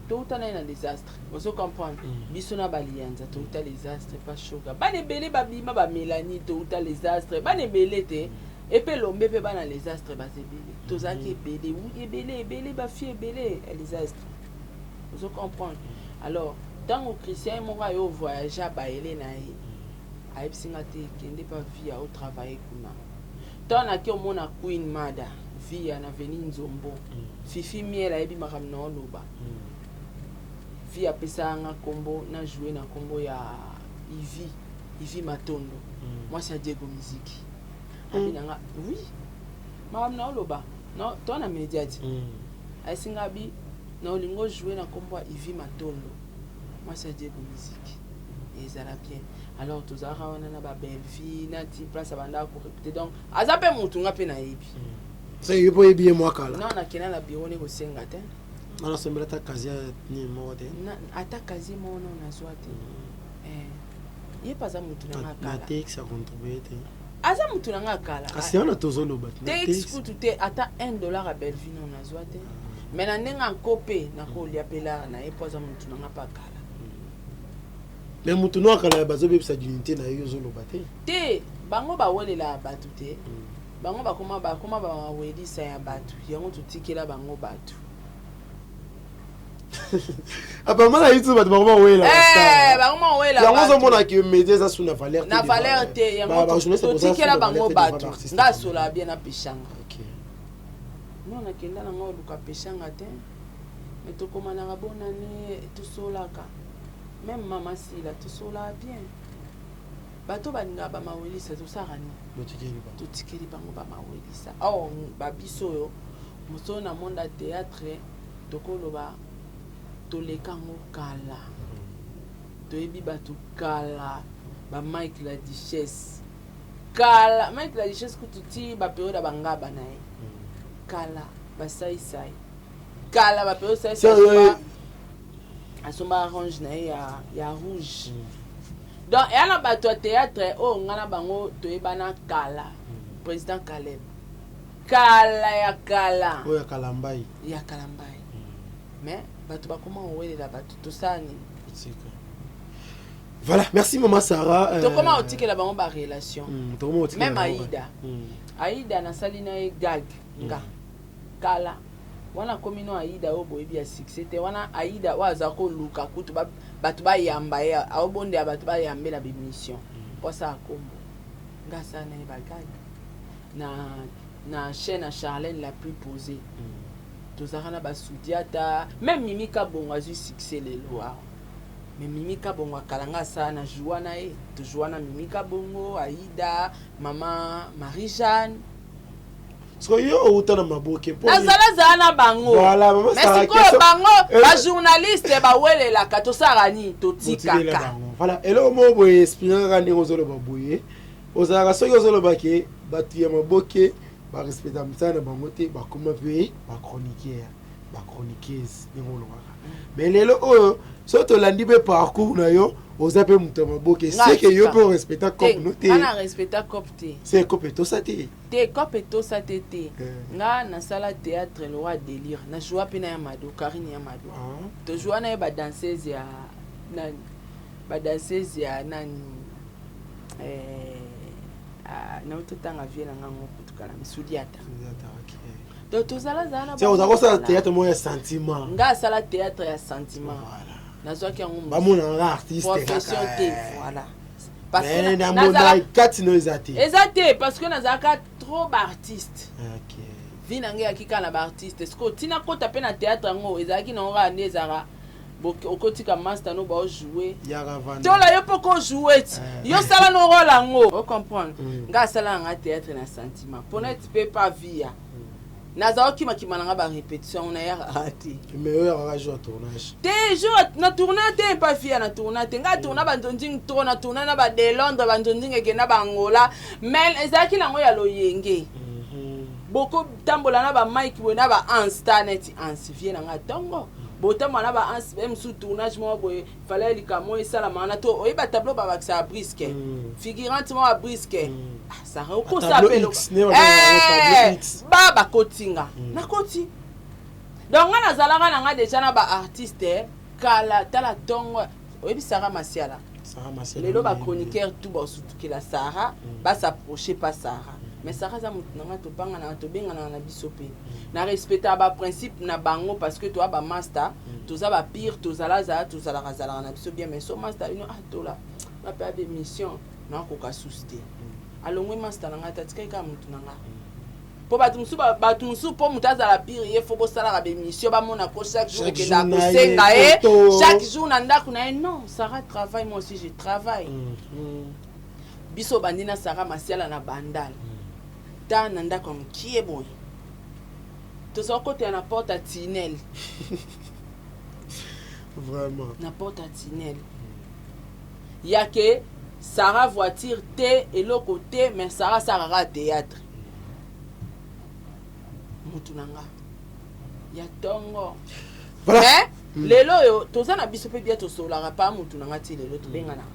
touta na ye na Les Astres, ozo comprendre? Biso na balianza touta Les Astres pa Shoga. Bana ebele babima, bamélanie, touta Les Astres, bana ebele te. Epe Lombe mpe, bana Les Astres baza ebele. Tozalaki ebele, oui, ebele ebele, bafille ebele ya Les Astres, ozo comprendre? Alors ntango Christian ye moko aye ovoyage, abayele na ye, ayebisi nga te kende pa Via otravaille kuna. Ntango nake omona Queen Mada Via na veni Nzombo, Fifi Miel ayebi makambo na oloba. Via apesaka nga nkombo na joue na nkombo ya Ivi, Ivi Matondo, mwasi ya Diego Miziki. Abi na nga, oui, makambo na oloba to na media ti ayesi nga, abi na olingi ojoue na nkombo ya Ivi Matondo, mwasi ya Diego Miziki, ezala bien. Alors tozalaka wana na babellevie na ti place abandaka korépéter. Donc aza mpe motu nga mpe nayebi. Se yo mpo oyebi ye mwa kala. Non, nakenda na bureau ne kosenga te. Wana asombela ata casier nini moko te? Ata casier moko no nazwa te. Ye mpe aza motu na nga na kala. TX acontribue te? Aza motu na nga kala. Kasi wana tozoloba te, na TX TX. Kutu te, ata 1 dollar ya Bellevue no nazwa te. Mais na ndenge anko mpe nakolia mpe lara na ye mpo aza motu na nga mpe akala. Mais motu no akala bazobebisa dignité na ye, ozoloba te? Te, bango bawelelaka bato te. Bango bakoma bamawelisa ya bato, yango totikela bango bato. Apama na YouTube bato bakoma kowela. Eh, bakoma kowela yango. Bato. Ozomona ke média eza su na valeur te Na valeur te yango. Ba journaliste boza su Totikela na bango valeur te devant bato. ba artiste. Nga asolaka bien na Peshanga. Ok. Non, nakenda nanga oluka Peshanga te, mais tokomanaka bonane, tosolaka. Même mama Sila tosolaka bien. Bato balingaka bamawelisa, tosalaka nini? Botikeli bango. Totikeli bango bamawelisa. Or babiso oyo moso na monde ya théâtre, tokoloba toleka yango kala, toyebi bato kala, bamike la Duchesse kala, Mike la Duchesse kutu ti baperiode ya bangaba na ye kala, basaisai kala, baperiode saisai asomba orange na ye ya rouge. Donc eya na bato ya théâtre oyo nga na bango toyebana kala. Président Caleb kala ya kala. Oyo ya Kalambai. Ya Kalambai. Mais bato bakoma kowelela bato, tosala nini? Tika. Voilà, merci maman Sarah. Tokoma kotikela bango barelation. Tokoma kotikela Même bango. Aida. Aida nasali na ye gag nga kala wana. Akomi no Aida oyo boyebi ya succès te wana. Aida oyo aza koluka kutu bato bayamba ye, aobondela bato bayambe na bémission mpo asala kombo. Nga asala na ye bagag na chaîne ya Charlène la plus posée. Tozalaka na basudiata, même Mimi Kabongo azwi succès lelo awa, mais Mimi Kabongo akala nga asala na joua na ye, tojoua na Mimi Kabongo, Aida, mama Marie Jeanne. Siko yo outa na maboke mpo Nazalazala na bango. Voilà, mama Mais Sarah, sikoyo bango bajournaliste bawelelaka, tosalaka nini? Botikela Totikaka. bango. Voilà, eloko moko boye espiraka kaka ndenge ozoloba boye, ozalaka soki ozoloba ke bato ya maboke barespecta mosala na bango te, bakoma mpe bachroniqueur, bachroniqueuse, ndenge olobaka. Mais lelo oyo soki tolandi mpe parcours na yo, oza mpe moto ya maboke, seke yo mpe orespecta cope no te. Nga na respecta cope te. Se cope etosa te. Te, cope etosa te te. Nga nasala théâtre lowa délire, na joua mpe na ya Mado, Karine ya Mado. Tojoua na ye badanseuse ya nani, badanseuse ya nani, eh, nauti totanga vie na nga ngo kutuka na Sudiata. Donc tozala zala na oza kosala théâtre moko ya sentiment. Nga asala théâtre ya sentiment, nazwaki yango bamonaka artiste profession te, voilà. Parce que namona kati no eza te. Eza te, parce que nazalaka trop baartiste. Vie na ngai eyaki kaka na baartiste. Sikoyo ntina kota mpe na théâtre yango ezalaki nango kaka nde ezalaka okotika master no baojoue tola yo mpo kojoue ti yo sala no role yango, ocomprendre. Ngai asala nanga théâtre na sentiment mpona eti mpe pa via nazala okimakima nanga barépétition yango nayakaka te. Mais oyo yakaka jour ya tournage? Te, jour na tourna te, mpa fia na tourna te. Ngai tourna banzonzingi trop, na tourna na bade Londres, banzonzingi ekenda baangola, mais ezalaki nango ya loyenge. Bokotambola na bamike boye na baans ta neti ans vie na ngai ntongo botambola na baans be mosusu tournage moko boye fallait likambo esalama wana to oyeba tableau babakisaka briske figurante moko ya briske. Ah, Sara okosa Tableau pe X, ne babengaka yango tableau X. Ba bakotinga nakoti. Donc nga nazalaka na nga déjà na baartiste kala. Tala ntongo oyebi Sara Masiala. Sarah Masiala. Lelo bachroniqueur tout baosutukela Sara, basapproche pa Sara, mais Sara aza motu na nga, topanganaka, tobenganaka na biso mpe na respectaka baprincipe na bango, parce que toza bamaster, toza bapire, tozalazala, tozalaka zalaka na biso bien. Mais so master bino, ah, tola nga mpe abe mission nakoka susu te, alongwe master na ngai te, atikali kaka motu na nga. Mpo bato mosusu bato mosusu, mpo moto azala pire, ye fo bosalaka bémission, bamona ko chaque jour Chaque okendaka jour na ye, kosenga ye photo. Chaque jour na ndako na ye. Non, Sarah travaille, moi aussi je travaille. Biso bandi na Sarah Masiala na Bandal ta na ndako ya mokie boye, tozala kotela na porte ya tinel. Vraiment. Na porte ya tinel yake Sarah, voiture te, eloko te, mais Sarah asalaka théâtre, mutu na nga ya ntongo. Voilà. Mais lelo oyo toza na biso mpe bia tosololaka pa mutu na nga ti lelo tobenganaka.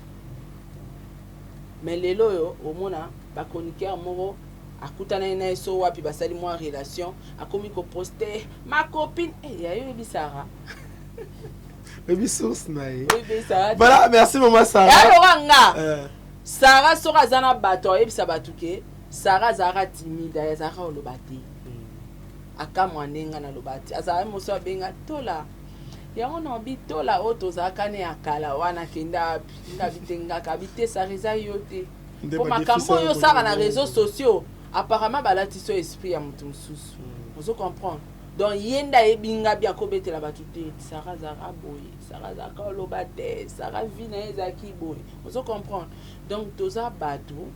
Mais lelo oyo omona bachroniqueur moko akutanaki na ye so wapi, basali mwa relation, akomi koposte ma copine. Eh, ya yo oyebi Sara. Oyebi source na ye. Oyebi Sara te. Voilà, merci mama Sarah. Yaloka nga Sara soki aza na bato, ayebisa bato ke Sara azalaka timide, azalaka koloba te. Akamwa ndenge naloba te, azalaka moso abenga tola yango na bi tola oyo tozalaka ne ya kala wana akenda wapi, nga bi te, ngaka bi te, Sara eza yo te. Nde po makambo badefisa oyo yo osala na bolingo. Réseaux sociaux, apparemment balati so esprit ya moto mosusu, ozo comprendre. Donc ye nde ayebi nga bi akobetela bato te. Sara azalaka boye, Sara azalaka oloba te, Sara vie na ye ezalaki boye, ozo comprendre. Donc toza bato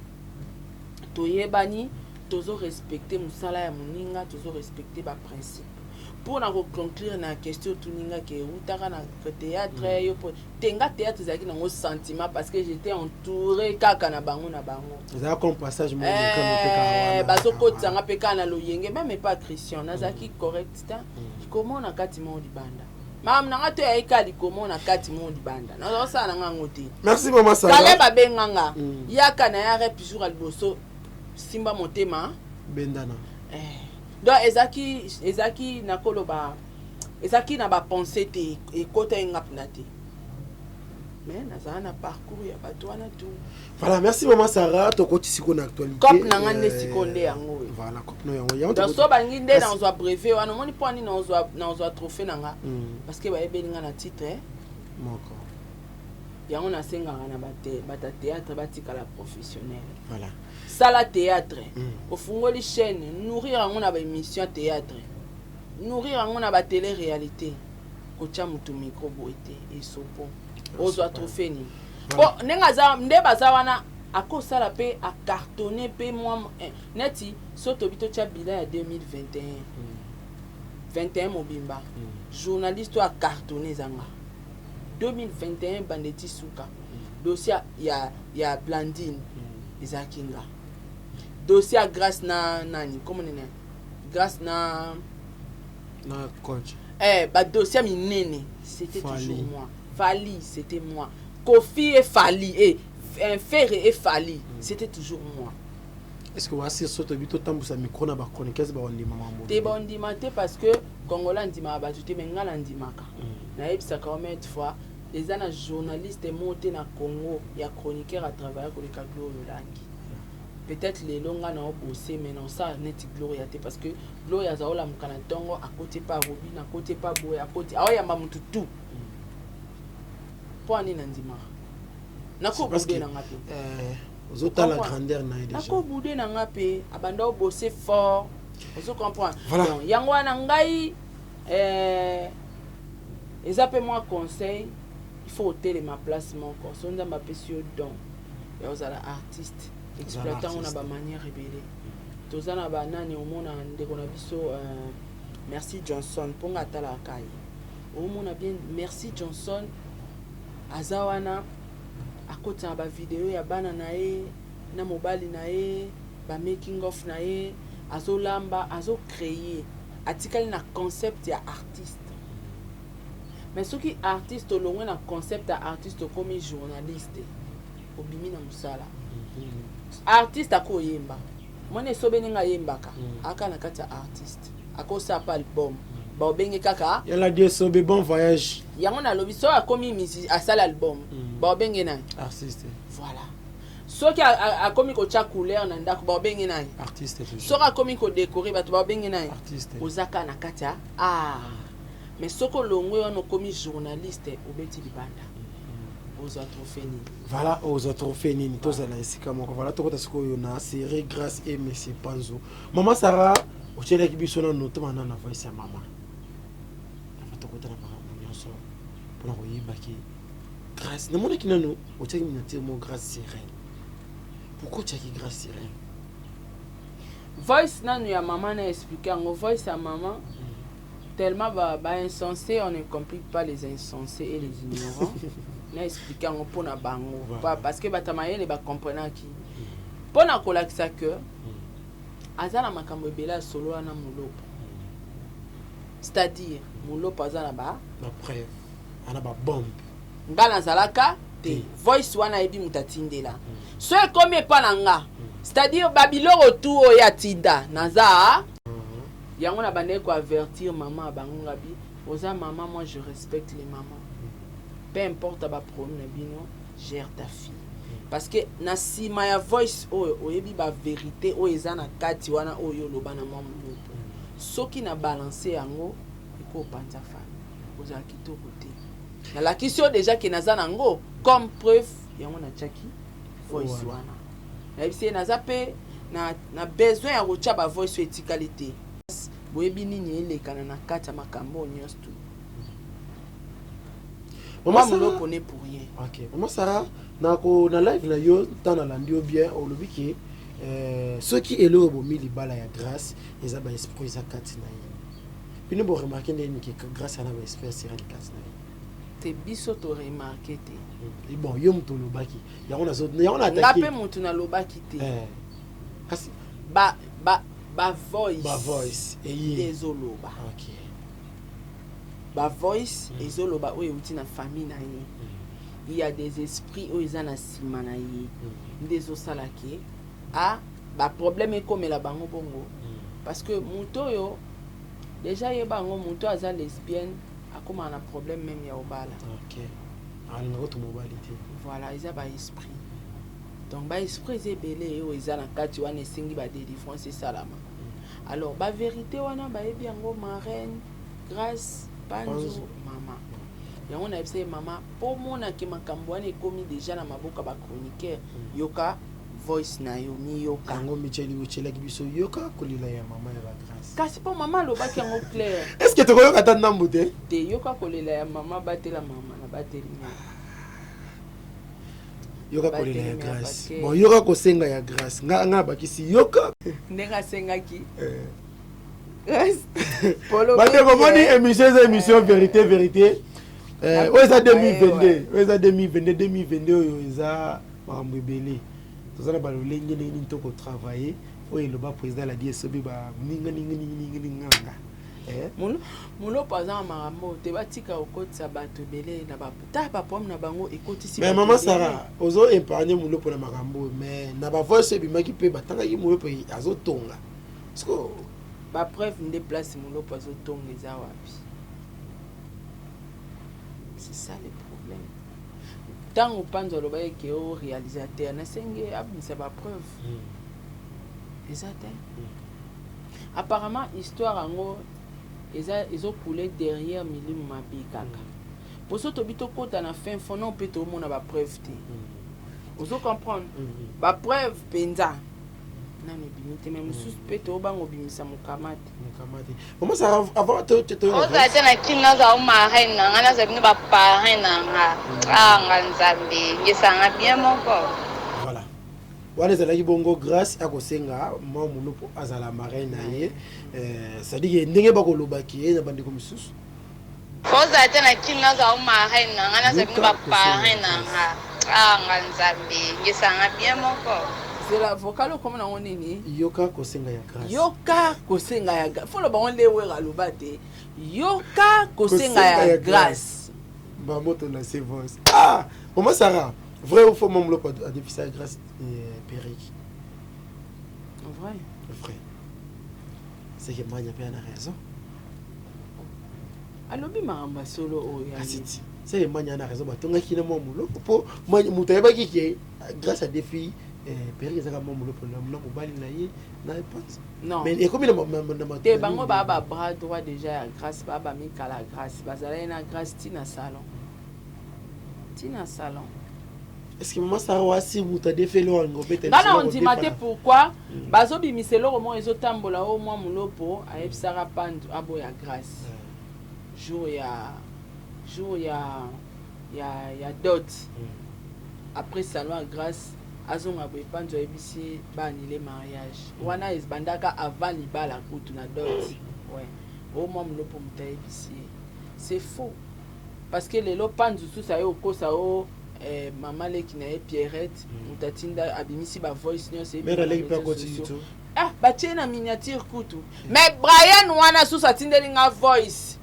toyebani, tozorespecte mosala ya moninga, tozorespecte baprincipe. Mpona koconclure na question otuninga ke eutaka na théâtre, yo po te nga théâtre ezalaki nango sentiment, parce que j'étais entouré kaka na bango na bango. Ezala comme passage moko mokano mpe kaka wana. Bazokotisanga mpe kaka na loyenge, même epa Christian nazalaki correct te. Likomo na kati mo libanda, makambo na nga to yayaki kaka likomo na kati mo libanda, nazosala na nga yango te. Merci mama Sarah. Kale babenganga yaka na ya rep jour ya liboso, simba motema. Bendana. Eh, donc ezalaki nakoloba ezalaki na bapense te, ekota ye nga mpena te, mais nazala na parcours ya bato wana tout. Voilà, merci mama Sarah. Tokoti sikoyo na actualité. Cop na nga nde sikoyo nde yango oyo. Voilà, cop no yango yango. Donc so bangi nde nazwa brevet wana, omoni mpo ani nazwa trophée na nga, parce que bayebeli nga na titre moko. Yango nasengaka na bato ya théâtre batikala professionnel. Voilà. Sala théâtre, ofungoli chaîne, nourrir yango na baémission ya théâtre, nourrir yango na batélé réalité. Kotia motu micro boye te, esopo ozwa trophée nini? Po ndenge aza nde baza wana, akosala mpe acartonne mpe mwa neti so tobi totia bilan ya 2021, 21 mobimba, journaliste oyo acartonne ezanga 2021 bandeti suka. Dossier ya ya Blandine mm. ezalaki nga. Dossier ya Grace na nani? Comment nini? Grace na na coach. Eh, ba dossier minene, c'était toujours moi. Fally, c'était moi. Koffi et Fally et eh, Ferre et Fally, mm. c'était toujours moi. Est-ce que wasi soto bito tambusa micro na ba chroniqueuse ba ondima mambo? Te ba ondima te parce que Congolais andimaka bato te mais nga na ndimaka. Mm. Nayebisaka combien de fois eza na journaliste moko te na Congo ya chroniqueur a travailler koleka Gloria Olangi. Peut-être lelo nga na obose mais na osala neti Gloria te parce que Gloria aza olamuka na ntongo akoti epa Robin akoti epa boye akoti aoyamba mutu tout. Mpo ani na ndimaka. Nako bude na nga pe. Eh, ozotala grandeur na ye déjà. Nako bude na nga pe abanda obose fort. Ozo comprendre. Voilà. Donc yango wana ngai eh, eza pe mwa conseil il faut otelema place moko so nzambe apesi yo don ya ozala artiste exploite yango na bamanière ebele toza na banani omona ndeko na biso euh, merci johnson mpo nga atalaka ye omona bien merci johnson aza wana akotisaka bavideo ya bana na ye na mobali na ye ba making of na ye azolamba azo créer atikali na concept ya artiste mais soki artiste olongwe na concept ya artiste okomi journaliste obimi na mosala artiste akoyemba mwana esobe ndenge ayembaka mm. aka na kati ya artiste akosala pa album mm. baobenge kaka yala die sobe bon voyage yango nalobi soki akomi misi asala album mm. baobenge nani artiste voilà soki akomi kotya couleur na ndako baobenge nani artiste soki akomi kodekore bato baobenge nani artiste oza kaka na kati ya art mais soki olongwe wana okomi journaliste obeti libanda ozwa trophée nini voilà ozwa trophée nini tozala esika moko voilà tokota sikoyo na série grâce et monsieur panzo mama sara otyelaki biso nano tobanda na voice ya mama ava tokota na makambo nyonso mpona koyebaki grâce namonaki nano otiaki miniature mo grâce sirène pourquoi otiaki grâce sirène voice nanu ya mama na explique yango voice ya mama mm. tellement ba, ba insensé on ne complique pas les insensés et les ignorants na explique yango mpo na bango voilà. parce que bato ya mayele bacomprenaki mpo na kolakisa que mm. aza na makambo ebele ya solo wana molopo c'est-à-dire molopo aza na ba na preuve ana ba bombe nga nazalaka te voice wana ayebi moto atindela mm. so ekomi epa na nga mm. c'est-à-dire babiloko tu oyo atinda naza mm-hmm. yango na bandaki koavertir mama ya bango ngabi oza mama moi je respecte les mamans mm. peu importe baproblème na bino gère ta fille parce que na nsima ya voice oyo oyebi baverité oyo eza na kati wana oyo oloba na mwa molopo soki na balance yango ekopanza famille ozala kitoko te nalakisi yo deja ke naza nango comme preuve yango natiaki voice wana nayebisi ye naza mpe na, na besoin ya kotya ba voice oyo etikali te boyebi nini elekana na kati ya makambo oyo nyonso tu Mama Mulopo n'est pour rien. Ok. Mama Sarah, na ko na live na yo tant na landi yo bien olobi ke euh, soki eloko bomi libala ya grâce eza ba esprit eza kati na ye. Bino bo remarquer ndenge nini ke grâce ana ba esprit ya sirène kati na ye. Te biso to remarquer te. Hmm. Bon, yo moto olobaki. Yango nazo yango na attaquer. Nga pe moto nalobaki te. Eh. Kasi ba ba ba voice. Ba voice eye. Ezoloba. Ok. Ba voice mm. ezoloba oyo euti na famille na ye. Mm. Il y a des esprits oyo eza na sima na ye. Mm. Nde ezosala ke a ba problème ekomela bango bongo. Mm. Parce que moto oyo Dejà yeba yango mutu aza lesbienne akomaka na problème meme ya obala. Ok. Alinga kutu mobali te. Voilà, eza ba esprit. Donc ba esprit eza ebele oyo eza na kati wana esengi ba délivrance esalama. Mm. Alors ba vérité wana bayebi yango marraine, grâce, panzu, mama. Yango nayebisa ye mama po monake makambo wana ekomi dejà na maboko ya ba chroniqueur mm. yoka voice na yo miyoka. Yango Michel otielaki biso yoka kolela ya mama ya ba grace. Kasi po mama alobaki yango clair. Est-ce que tokoyoka ata ndambu te? Te yoka kolela ya mama batela mama na bateli nga. Yoka kolela ya grace. Bon yoka kosenga ya grace. Nga nga bakisi yoka. Ndenge asengaki. Eh. Bandeko moni émission eza émission vérité vérité. Eh, oyo eza 2022, oyo eza 2022, 2022 oyo eza makambo ebele. Toza na balolenge ndenge nini tokotravaille oyo eloba président la DSOB ba ninga ninga ninga ninga ninga nga. Eh? Mulopo aza na makambo te, batika kokotisa bato ebele na ba ta ba problème na bango ekotisi. Mais maman Sarah, ozo épargner Mulopo na makambo, mais na ba voice ebimaki mpe batangaki Mulopo azotonga. Parce que ba preuve nde place Mulopo azotonga eza wapi? C'est ça le problème. Ntango Panzo alobaki ke o réalisateur, nasengi abimisa ba preuve. Eza te. Apparemment histoire yango eza ezokule derrière milimo mabe kaka. Poso tobi tokota na fin fond non mpe toomona ba preuve te. Ozo comprendre? Ba preuve mpenza nano ebimi te, mais mosusu mpe toobanga obimisa mokama te. Mokama te. Maman Sarah, avant to to to Ozala te na kin naza o marraine na nga naza bino ba parrain na nga ah nga nzambe ngesanga bien moko. Voilà. Wana ezalaki bongo Grâce akosenga mwa Mulupo azala marraine na ye. Euh, c'est-à-dire que ndenge bakolobaki ye na bandeko misusu. Ozala te na kin naza o marraine na nga naza bino ba parrain na nga ah nga nzambe ngesanga bien moko. Zela vocal okoma nango nini? Yoka kosenga ya Grâce. Yoka kosenga ya Grâce. Folo bango nde wera aloba te. Yoka kosenga ya Grâce. Ba moto na se voice. Ah, maman Sarah, vrai ou faux Maman Lopo a défisé ya Grâce perruque? Vrai. Vrai. C'est que Manya pe a raison. Alobi makambo ya solo oyo. Asiti. C'est que Manya a raison batongaki na mwa Mulopo po moto ayebaki ke grâce à défi perruque ezaka mwa Mulopo na mobali na ye na epanzi. Non. Mais ekomi na te bango ba ba bras droit déjà ya Grâce, ba ba mikala Grâce, bazalaki na Grâce ti na salon. Ti na salon. Est-ce que maman Sarah wasi moto adefeli oyo alingi obeta nga na ondima te pourquoi bazobimisa eloko moko ezotambola oyo mwa Mulopo ayebisaka Pandu aboya Grâce jour ya jour ya ya ya dot. Après salon ya Grâce azonga boye, Pandu ayebisi baannuler mariage wana ebandaka avant libala kutu na dot. Ouais, oyo mwa Mulopo moto ayebisi ye, c'est faux parce que lelo Pandu susu aye okosa o mama leki na ye Pierrette moto atinda abimisi ba voice nyonso. Mère aleki mpe akoti YouTube. Ah, batie na miniature kutu. Mais Brian wana susu atindeli nga voice,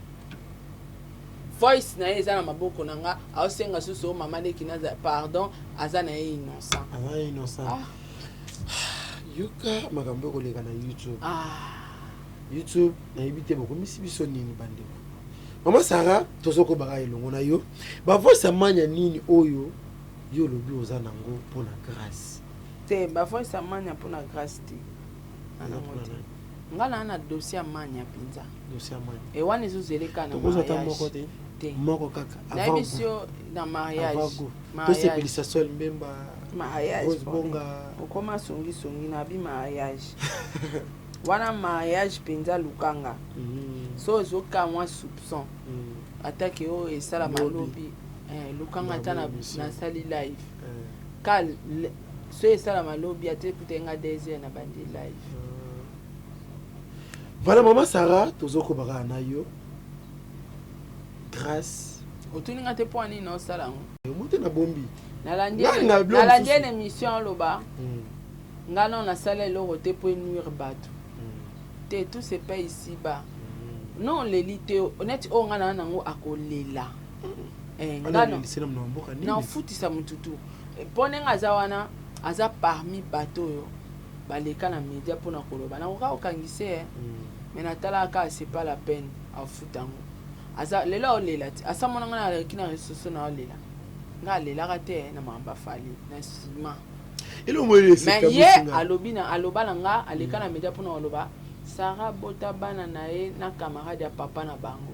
voice na ye eza na maboko na nga, aosenga susu o mama leki na pardon, aza na ye innocent. Aza innocent. Ah. Yoka makambo ekoleka na YouTube. Ah. YouTube nayebi te bokomisi biso nini bandeko. Mama Sarah, tozokobaka elongo na yo. Ba voice ya Manya nini oyo yo olobi oza nango mpona Grâce? Te, ba voice ya Manya mpona Grâce te. Nango te. Nga na na dossier ya Manya mpenza. Dossier ya Manya. E wana ezozeleka na Tokozwa ata moko te? Te. Moko kaka. Nayebi si yo na mariage. Tosepelisa Sol Mbemba. Mariage. Rose Bonga. Okoma songisongi na bi mariage. Wana mariage mpenza lukanga. So ozoka mwa soupçon. Atake oyo esalama lobi. Lukanga ata nasali live. Ka so esalama lobi ate ekuta nga 2 heures na bandi live. Voilà maman Sarah, tozokobaka kaka na yo. Grâce. Otuni nga te mpo nini naosala yango. Omote na bombi. Nalandi na émission aloba. Nga non nasala eloko te po enuire bato te, tout se paye ici bas. Non oleli te neti oyo nga na nango akolela. Nga na ofutisa motu tu mpo ndenge aza wana, aza parmi bato oyo baleka na media mpona koloba nakoka kokangise, mais natalaka kaka c'est pas la peine afuta yango. Aza lelo aolela te, asamona nga naleki na réseaux sociaux na aolela nga alelaka te na makambo afali na nsima. Mais ye alobi na aloba na nga aleka na media mpona koloba Sarah bota bana na ye na camarade ya papa na bango.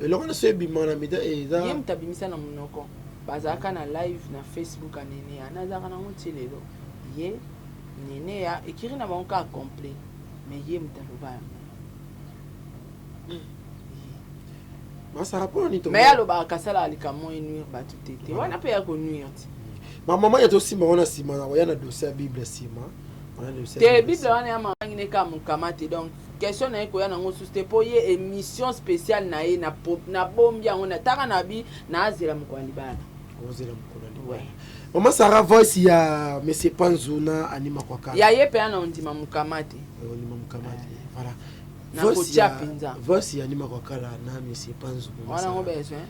Eloko nyonso ebima na media eza ye moto abimisa na monoko. Bazalaka na live na Facebook ya Neneya, nazalaka nango ti lelo. Ye Neneya ekiri na bango kaka complet, mais ye moto aloba yango. Masara mpona nini? Mais alobaka kasalaka likambo enuire bato te te, wana mpe ya konuire ti. Bamama ya tosimba wana nsima na koya na dossier ya Bible nsima. Te, Bible wana ya mamangi ne kaka mokama te, donc Question na ye koya nango susu te mpo ye émission spéciale na ye nabombi yango na taka na bi naazela mokolo ya libala. Ozela mokolo ya libala. Mama Sara, voice ya monsieur Panzu na Anima Kwakala. Ya ye mpe na ondima mokama te. Ondima mokama te, voilà. Nakotia mpenza. Voice ya Anima Kwakala na monsieur Panzu. Wana yango besoin.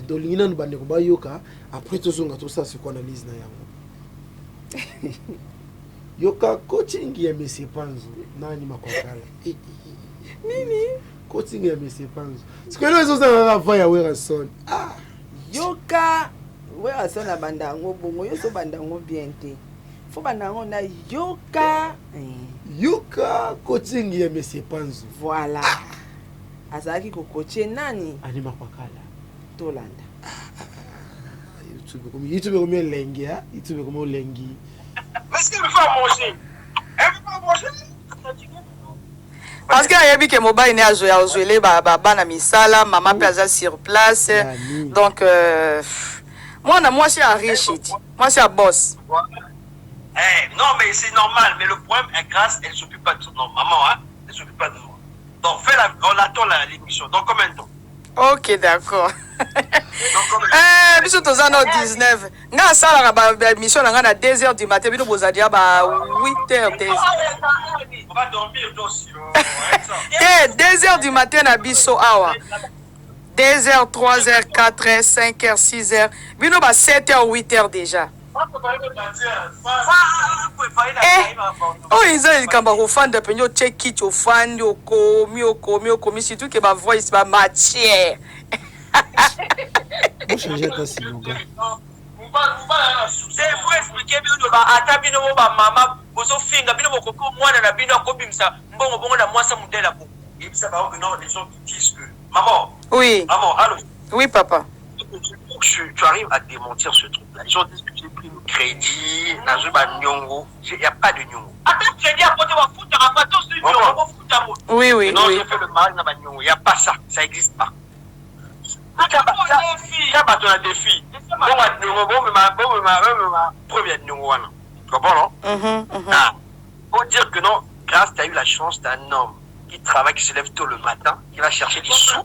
Tolingi nanu bandeko bayoka, après tozonga tosala siko analyse na yango. Yoka coaching ya monsieur Panzu na Anima Kwakala. Nini? Coaching ya monsieur Panzu. Sikoyo ezozanga kaka voix ya Werrason. Ah! Yoka Werrason abanda yango bongo, yo so banda yango bien te. Fo banda yango na yoka. Yoka coaching ya monsieur Panzu. Voilà. Azalaki kokoche nani? Anima Kwakala. Tolanda. YouTube ekomi elengi, YouTube ekomi elengi. Mais ce qu'il me faut manger. Elle veut pas manger. Parce que ayebi ke mobali ne azoya ozwele bana misala, mama mpe aza sur place. Donc mwana mwasi ya riche ti mwasi ya boss. Eh, non, mais c'est normal. Mais le problème, Grâce, elle s'occupe pas de son. Non, maman, hein, elle s'occupe pas de moi. Donc, fais la, on attend l'émission. Dans combien de temps? Ok, d'accord. Eh, biso toza na 19. Nga asalaka ba émission na nga na 2 heures du matin, bino bozali ya ba 8 heures des. On va dormir toi aussi. Te, 2 heures du matin na biso awa. 2 heures, 3 heures, 4 heures, 5 heures, 6 heures. Bino ba 7 heures, 8 heures déjà. Eh, oyo eza likambo ya kofanda mpenza, otie kiti, ofandi, okomi, okomi, okomi, surtout ke ba voice ba matière. Bochange ata slogan. Faut expliquer bino ata bino mo bamama bozofinga bino bokoki mwana na bino akobimisa mbongo bongo na mwasi modèle ya bongo. Yebisa bango que non, les gens qui disent que maman. Oui. Maman, allô. Oui, papa. Tu arrives à démentir ce truc-là. Les gens disent que j'ai pris le crédit, nazwi ba nyongo, il n'y a pas de nyongo. Ata crédit ya poto bafutaka bato. Oui, oui. Non, oui. J'ai fait le mariage na ba nyongo. Il n'y a pas ça, ça n'existe pas. Ka bato na défi. Bon, nyongo, bon, mais bon, mais premier nyongo wana. Tu comprends, non? Ah, faut dire que non, Grâce, tu as eu la chance d'un homme qui travaille, qui se lève tôt le matin, qui va chercher des sous.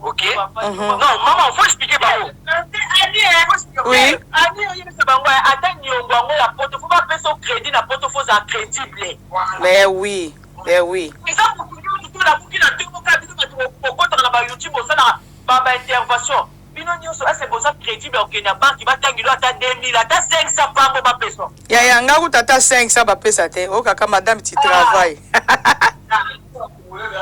Ok. Non, maman, faut expliquer bango. Oui. Ani oyebisa bango ata niongo yango ya poto fo bapesa crédit na poto fo ozala crédible. Mais oui, mais oui. Eza motu nyonso to nabuki na tomoka bino bato bokotaka na bayoutube osalaka baintervention bino nyonso ese boza crédible okende na banki batangilo ata 2000 ata 500 pambo bapesa. Yaya nga kuta ata 500 bapesa te okaka madame tu travailles.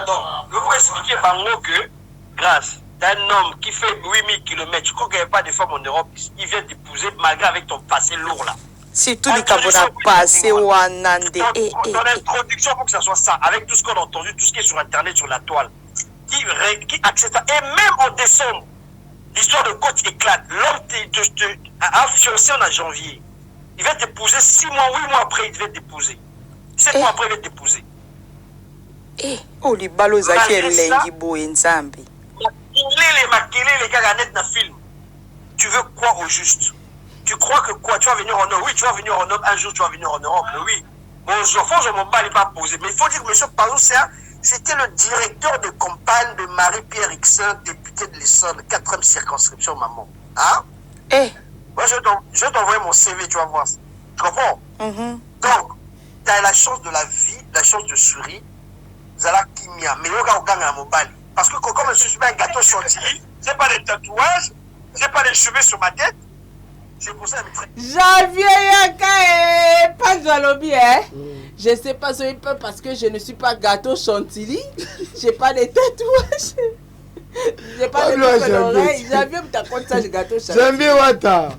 Donc, je vous expliquer bango que Grâce d'un homme qui fait 8000 km, tu crois qu'il n'y avait pas de femmes en Europe, il vient t'épouser malgré avec ton passé lourd là. Surtout likambo na passé wana nde. Dans l'introduction, il faut que ça soit ça, avec tout ce qu'on a entendu, tout ce qui est sur Internet, sur la toile, qui accepte ça. Et même en décembre, l'histoire de coach éclate. L'homme te a fiancé en janvier. Il va t'épouser 6 mois, 8 mois après, il devait t'épouser. 7 mois après, il va t'épouser. Eh, oh, libalo ezalaki elengi boye nzambe. Makelele, makelele, kaka net na film. Tu veux quoi au juste? Tu crois que quoi? Tu vas venir en Europe? Oui, tu vas venir en Europe. Un jour, tu vas venir en Europe. Mais oui. Bonjour. Faut que je m'en bats, il pas posé. Mais il faut dire que M. Panzu, c'était le directeur de campagne de Marie-Pierre Rixain, député de l'Essonne, 4e circonscription, maman. Hein? Eh. Moi, je vais t'envoyer mon CV, tu vas voir. Tu comprends? Donc, tu as la chance de la vie, la chance de sourire. Zala kimia, mais yoka okanga mobali. Parce que comme je suis un gâteau chantilly, j'ai pas de tatouage, j'ai pas de cheveux sur ma tête. C'est pour ça que Javier Yaka eh, pas Jalobi, hein. Je sais pas ce peu parce que je ne suis pas gâteau chantilly, j'ai pas de tatouage. J'ai pas de boucle d'oreille. Javier, t'as compte ça, gâteau chantilly. Javier Wata.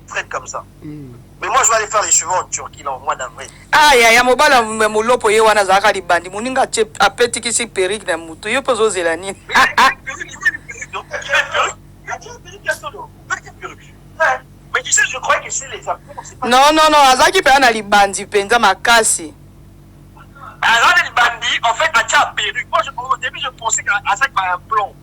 Traite comme ça. Mais moi, je vais aller faire les cheveux en Turquie, là, au mois d'avril. Ah, ya, ya, mobala, molopo, ye wana, zaka, libandi. Moninga, tche, apeti kisi perruque na mutu. Yo, pozo, zelani. Mais tu sais, je croyais que c'est les affaires. Non, non, non, azaki pe na libandi, penza makasi. Azaki libandi, en fait, atia perruque. Moi, au début, je pensais qu'Azaki avait un plomb.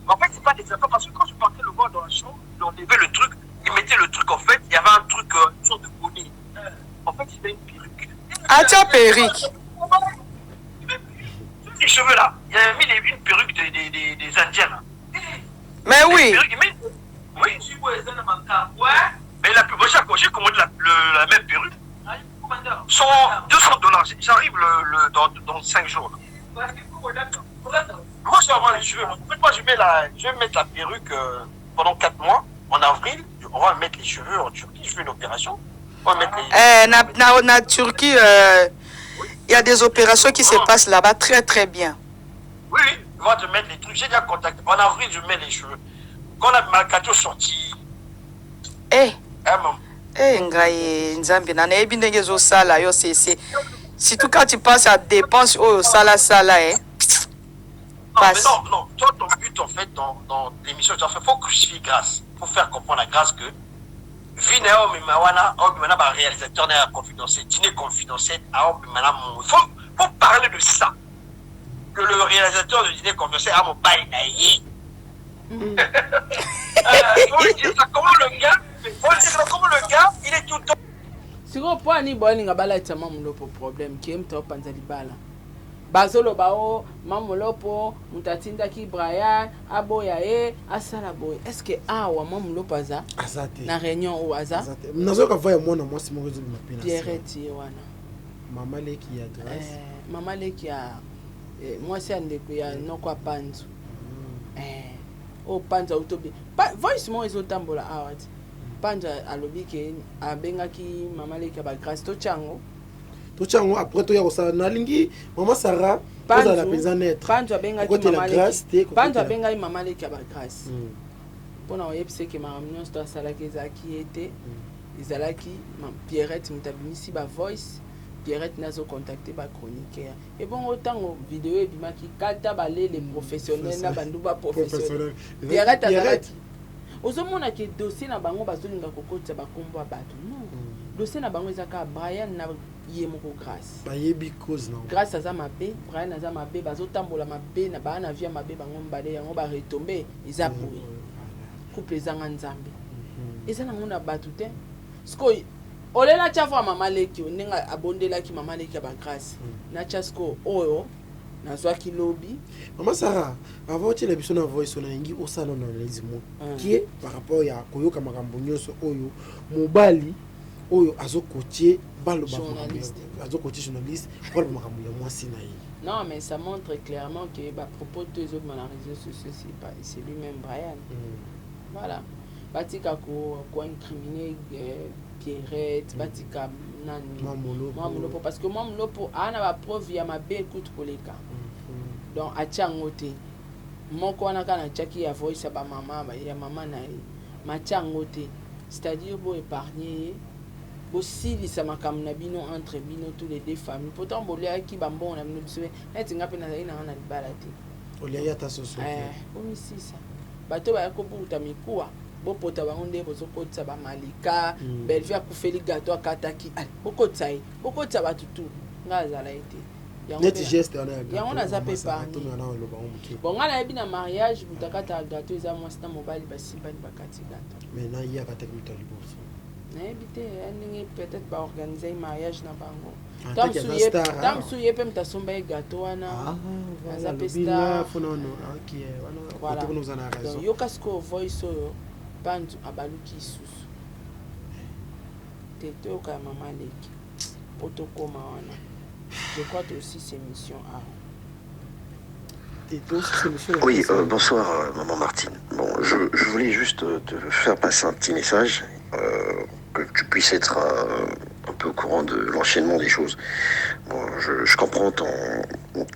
Mais en fait, c'est pas des affaires, parce que quand je partais le voir dans la chambre, il enlevait le truc. Il mettait le truc, en fait, il y avait un truc, une sorte de bonnet. En fait, il avait une perruque. Ah, tiens, perruque. Les cheveux là, il a mis une perruque des, des, des, des Indiens là. Mais oui. Perruque, mais, oui. Mais la plus, moi j'ai commandé la, la même perruque. 100, 200 dollars. J'arrive le, le, dans, dans 5 jours. Là. Moi, je vais avoir les cheveux. Moi, je, mets la, je vais mettre la perruque euh, pendant 4 mois. En avril, on va mettre les cheveux en Turquie. Je fais une opération. On va mettre les... Eh, na, na, na Turquie, il euh, oui. y a des opérations qui se passent là-bas très très bien. Oui, oui, on va te mettre les trucs. J'ai déjà contacté. En avril, je mets les cheveux. Quand la Malcato sorti. Eh. Eh, ngai nzambe na nayebi ndenge ezosala yo sese surtout quand tu penses à dépense oyo osalasala eh. Non, mais non, non, toi, ton but, en fait, dans, dans l'émission, tu as fait, faut crucifier Grâce. Faut faire comprendre à Grâce que Vina omema wana, omema na ba réalisateur na confidentiel, dîner confidentiel, omema na faut, faut parler de ça. Que le réalisateur de dîner confidentiel a mon bail na ye. Euh, faut lui dire ça, comment le gars, faut lui dire comment le gars, il est tout le temps. Sikoyo mpo ani bolinga balatisa mwa molopo problème ke moto aopanza libala bazoloba o ma molopo moto atindaki Brian aboya ye asala boye est ce que awa mwa molopo aza aza te na réunion oyo aza nazoyoka voix ya mwana mwasi moko ezobima mpe na Pierrette ye wana mama leki ya Grâce eh, mama leki ya eh, mwasi ya ndeko ya noko ya panzu mm. eh, oyo panzu autobi pa, voice moko ezotambola awa ti panzu alobi ke abengaki mama leki ya bagrâce totya yango totya yango après toya kosala nalingi mama Sara ozala mpenza neutre panzu abengaki mama leki panzu abengaki mama leki ya bagrâce mpona koyebisa eke makambo nyonso to asalaki ezalaki ye te ezalaki Pierrette moto abimisi bavoice Pierrette nazocontacte bachroniqueur ebongo ntango video ebimaki kata balele professionnel na banduba professionnel Pierrette azalaki ozomona ke dossier na bango bazolinga kokotisa bakombo ya bato non dossier na bango eza kaka Brian na ye moko Grâce bayebi cause na Grâce aza mabe Brian aza mabe bazotambola mabe na baa na vie ya mabe bango mibale yango baretombe eza boye couple ezanga nzambe eza nango na bato te sikoyo ole natya voix mama leki oyo ndenge abondelaki mama leki ya bagrâce natya sikoyo oyo nazwaki lobi mama Sara avant otiela biso na voice oyo nalingi osala na analyse mokie par rapport ya koyoka makambo nyonso oyo mobali oyo azokotie baloba Journaliste. azokotie journaliste baloba makambo ya mwasi na ye Non, mais ça montre clairement que bah, propos de tous les autres dans les réseaux sociaux, c'est pas c'est lui-même Brian. Voilà. Batika ko ko incriminer euh, Pierrette, batika nani Mwa Molopo. Mwa Molopo parce que moi Molopo a na ba preuve ya mabe kutu koleka. Donc atia yango te. Moko wana kana atiaki ya voice ya ba mama ya mama na ye. Matia yango te. C'est-à-dire bo épargner ye bosilisa makambo na bino entre bino tous les deux familles pourtant boliaki bambongo na bino biso neti nga mpe nazali nanga na libala te oliaki ata soso te Eh, bomisisa bato baya kobukuta mikuwa bopota bango nde bozokotisa bamalika mm. Bellevue akufeli gato akataki ale bokotisa ye bokotisa bato tu nga azala ye te Yango neti mpe- geste wana ya yango naza mpe parmi wana oloba ngo moke bon nga nayebi na mariage moto akataka gato eza mwasi na mobali basimbani bakati gato mais na ye akataki moto ya liboso nayebi te ya ndenge peut-être baorganize mariage na bango En Ta tant que mosusu aza ye- star, ta ah. mosusu ye mpe moto asomba ye gato wana Ah, voilà, aza mpe alobi star nga fona ono ok wana Voilà. kote kuna oza na raison Donc, yoka sikoyo voice oyo panzu abaluki lisusu te toyoka ya mama leki mpo tokóma wana je crois tosilisi émission awa Te, tosilisi émission na Oui, biso. bonsoir euh, maman Martine. Bon, je, je voulais juste euh, te faire passer un petit message, euh, que tu puisses être euh, un peu au courant de l'enchaînement des choses. Bon, je, je comprends ton,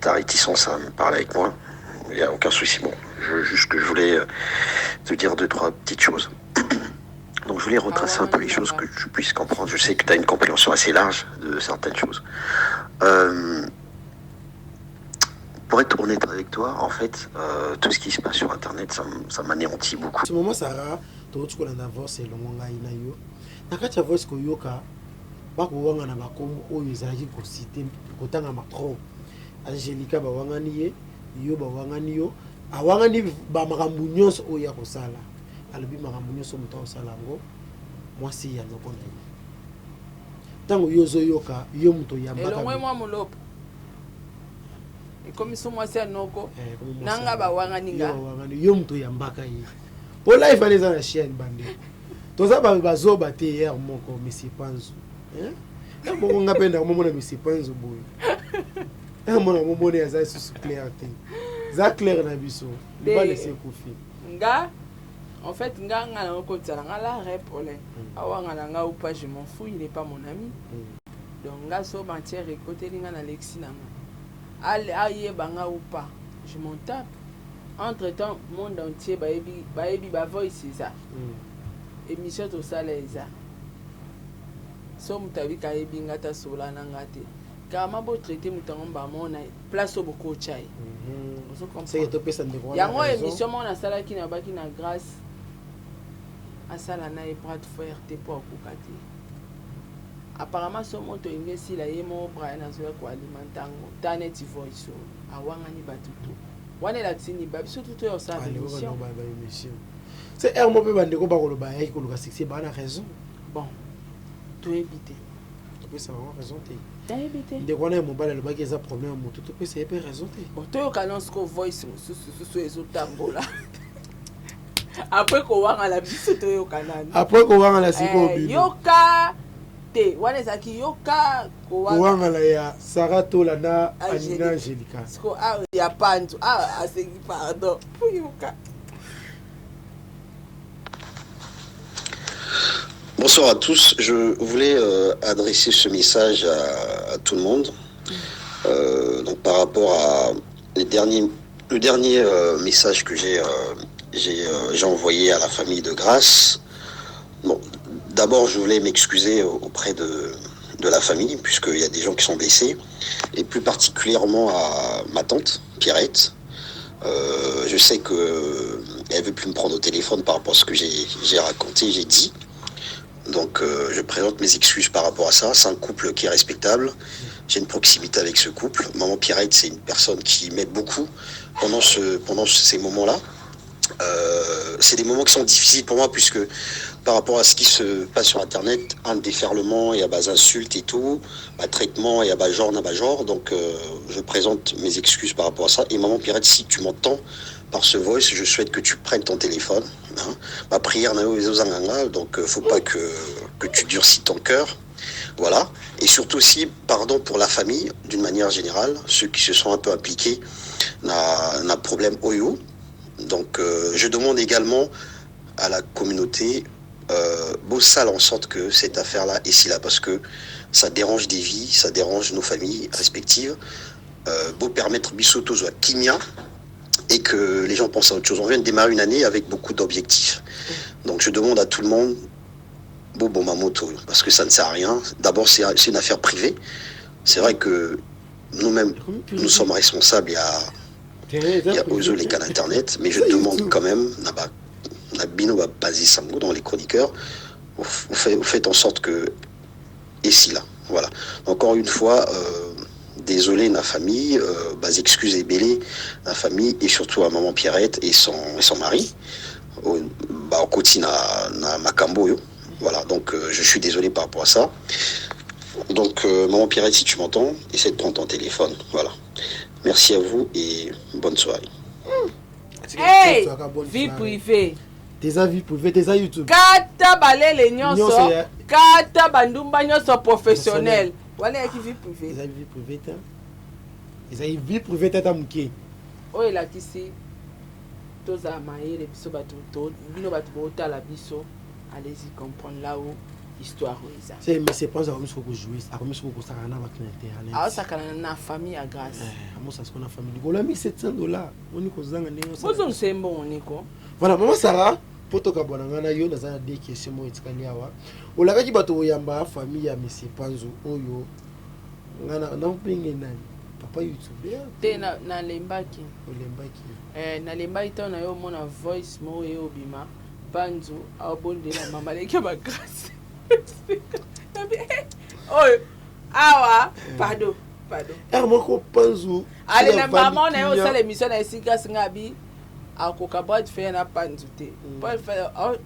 ta réticence à me parler avec moi. Il n'y a aucun souci. Bon, je, juste que je voulais euh, te dire deux, trois petites choses. Donc je voulais retracer un peu les choses que tu puisses comprendre. Je sais que tu as une compréhension assez large de certaines choses. Euh, pour être honnête avec toi, en fait, euh, tout ce qui se passe sur Internet, ça, m- ça m'anéantit beaucoup. ce moment Sara touti kolanda voice elongo ngai na yo na kati ya voice koyoka bakowangana bakombo oyo ezalaki kosite kotangama trop Angélika bawangani ye yo bawangani yo awangani bamakambo nyonso oyo ya kosala alobi makambo nyonso moto akosala yango mwasi ya noko na ye ntango yo ozoyoka yo moto elongwe oyambaka mwa molopo Ekomi so mwasi ya noko eh, nanga bawangani nga. Yo moto oyambaka ye. Po live wana eza na chaîne bandeko. Toza ba bazoba te hier moko monsieur Panzu. Hein? Ya moko nga pe nakomomona monsieur Panzu boye. Ya mona momona aza susu clair te. Za clair na biso. Libala esi ekufi. Nga en fait nga nga na okotisa nga la rep ole. Mm. Awanga na nga ou pas je m'en fous, il n'est pas mon ami. Mm. Donc nga so matière ekoteli nga na lexi na nga. Ayeba nga ou pas, je m'en tape. Entre temps monde entier bayebi bayebi ba voice eza. Mm. Émission tosala eza. So moto abika ayebi nga ta sola na nga te. Karma bo traiter moto yango mbala moko na place oyo bokotya ye. Mhm. Ozo comprendre. Yango émission moko nasalaki na baki na grâce asala na ye bras de fer te mpo akoka te. Apparemment so moto elingi esila ye moko Brian azoya ko alimenter yango ta neti voice oyo awangani batu tout wana elakisi nini ba biso tout toya kosala ba emission ba emission c'est heure moko mpe bandeko bakoloba ayaki koluka succès baa na raison bon toyebi te topesa bango raison te toyebi te ndeko wana ya mobali alobaki eza problème ya motu topesa ye mpe raison te bon toyoka non siko voice mosusu susu ezotambola après kowangana biso toyoka nani après kowangana sikoyo eh, bino yoka te wana ezalaki yoka kowangana ya Sarah Tola na Anina Angelica siko ah, ya panzu ah, asengi pardon po yoka. Bonsoir à tous. Je voulais euh, adresser ce message à, à tout le monde. Euh, donc par rapport à les derniers, le dernier euh, message que j'ai euh, j'ai euh, envoyé à la famille de Grâce. Bon, d'abord, je voulais m'excuser auprès de, de la famille, puisqu'il y a des gens qui sont blessés, et plus particulièrement à ma tante, Pierrette. Euh, je sais que elle veut plus me prendre au téléphone par rapport à ce que j'ai raconté, j'ai dit. Donc euh, je présente mes excuses par rapport à ça. C'est un couple qui est respectable. J'ai une proximité avec ce couple. Maman Pierrette, c'est une personne qui m'aide beaucoup pendant, ce, pendant ces moments-là. Euh, c'est des moments qui sont difficiles pour moi puisque par rapport à ce qui se passe sur Internet, un déferlement, il y a bas insultes et tout, bas traitement, il y a bas genre, bas genre. Donc euh, je présente mes excuses par rapport à ça. Et maman Pierrette, si tu m'entends par ce voice, je souhaite que tu prennes ton téléphone. Hein. Ma prière, donc euh, faut pas que, que tu durcis ton cœur. Voilà. Et surtout aussi, pardon pour la famille, d'une manière générale, ceux qui se sont un peu impliqués n'a n'a problème Oyo. Donc euh, je demande également à la communauté euh, Bossal en sorte que cette affaire-là est si là, parce que ça dérange des vies, ça dérange nos familles respectives. Euh, beau permettre Bissoto soit Kimia et que les gens pensent à autre chose. On vient de démarrer une année avec beaucoup d'objectifs. Donc je demande à tout le monde, bon, bon, ma moto, parce que ça ne sert à rien. D'abord, c'est une affaire privée. C'est vrai que nous-mêmes, nous sommes responsables. Il y a, il y a Ozo, les canaux internet, mais je demande quand même, Nabino va baser Sango dans les chroniqueurs, vous, vous faites en sorte que. Et si là, voilà. Encore une fois, euh, désolé ma famille, euh, bas excusez Bélé, la famille et surtout à maman Pierrette et son, et son mari. Bah, au na, na Makambo, yo. Voilà, donc euh, je suis désolé par rapport à ça. Donc, euh, maman Pierrette, si tu m'entends, essaie de prendre ton téléphone. Voilà. Merci à vous et bonne soirée. Hey, vie privée. Tes vie privée, tes YouTube. Kata balele nyonso, kata bandumba nyonso professionnel. Wana yaki vie privée. Eza vie privée te. Eza vie privée tata muke. Oyo elakisi tozala mayele biso bato bino bato botala biso allez-y comprendre là où histoire oyo eza. C'est mais c'est pas akomi soko jouer akomi soko kosakana na bato na internet. Aosakana na famille ya Grâce. Eh, amosa soko na famille likolo ya 1700 dollars moni kozanga ndenge osala. Bozongisa ye mbongo niko. Voilà maman Sarah po tokabwana ngai na yo naza na deux questions moko etikali awa olakaki bato koyamba famille ya monsieur Panzu oyo ngai nakobenge nani papa youtubeur te nalembaki olembaki eh, nalembaki ntango na yo omona voice moko ye obima Panzu aobondela mama leki ya bagrâce oyo awa pardon pardon heure moko Panzu ale na mama na ye osala émission na esika singa abi akoka bras de fer na panzu te mm.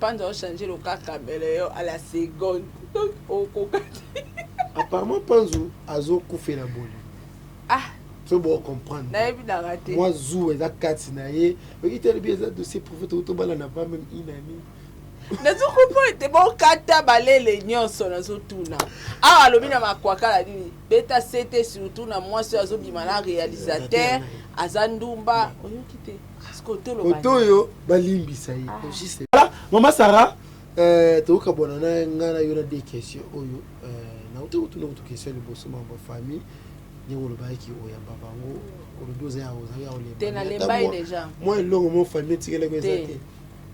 panzu aochange loka cameleon à la seconde donc okoka te apparemment panzu azokufela bolingo ah. So bo comprendre. Nayebi nanga te. Mwa zuwa eza kati na ye. Oki te lobi eza dossier prophète tobala na pas même une année. Nazo comprendre te bokata balele nyonso nazotuna. Awa alobi na makwakala nini? Beta sete surtout na mwasi oyo azobima na réalisateur aza ndumba oyoki te. Koto oyo balimbisa ye. Ah. Voilà, Maman Sarah, euh, tokabwana na ngai na yo na deux questions oyo euh, nauti kotuna kutu question ya liboso mambo famille ndenge olobaki oyamba bango olobi oza ya ozali ya kolemba te nalemba ye déjà mwa eloko mo famille etikelaki eza te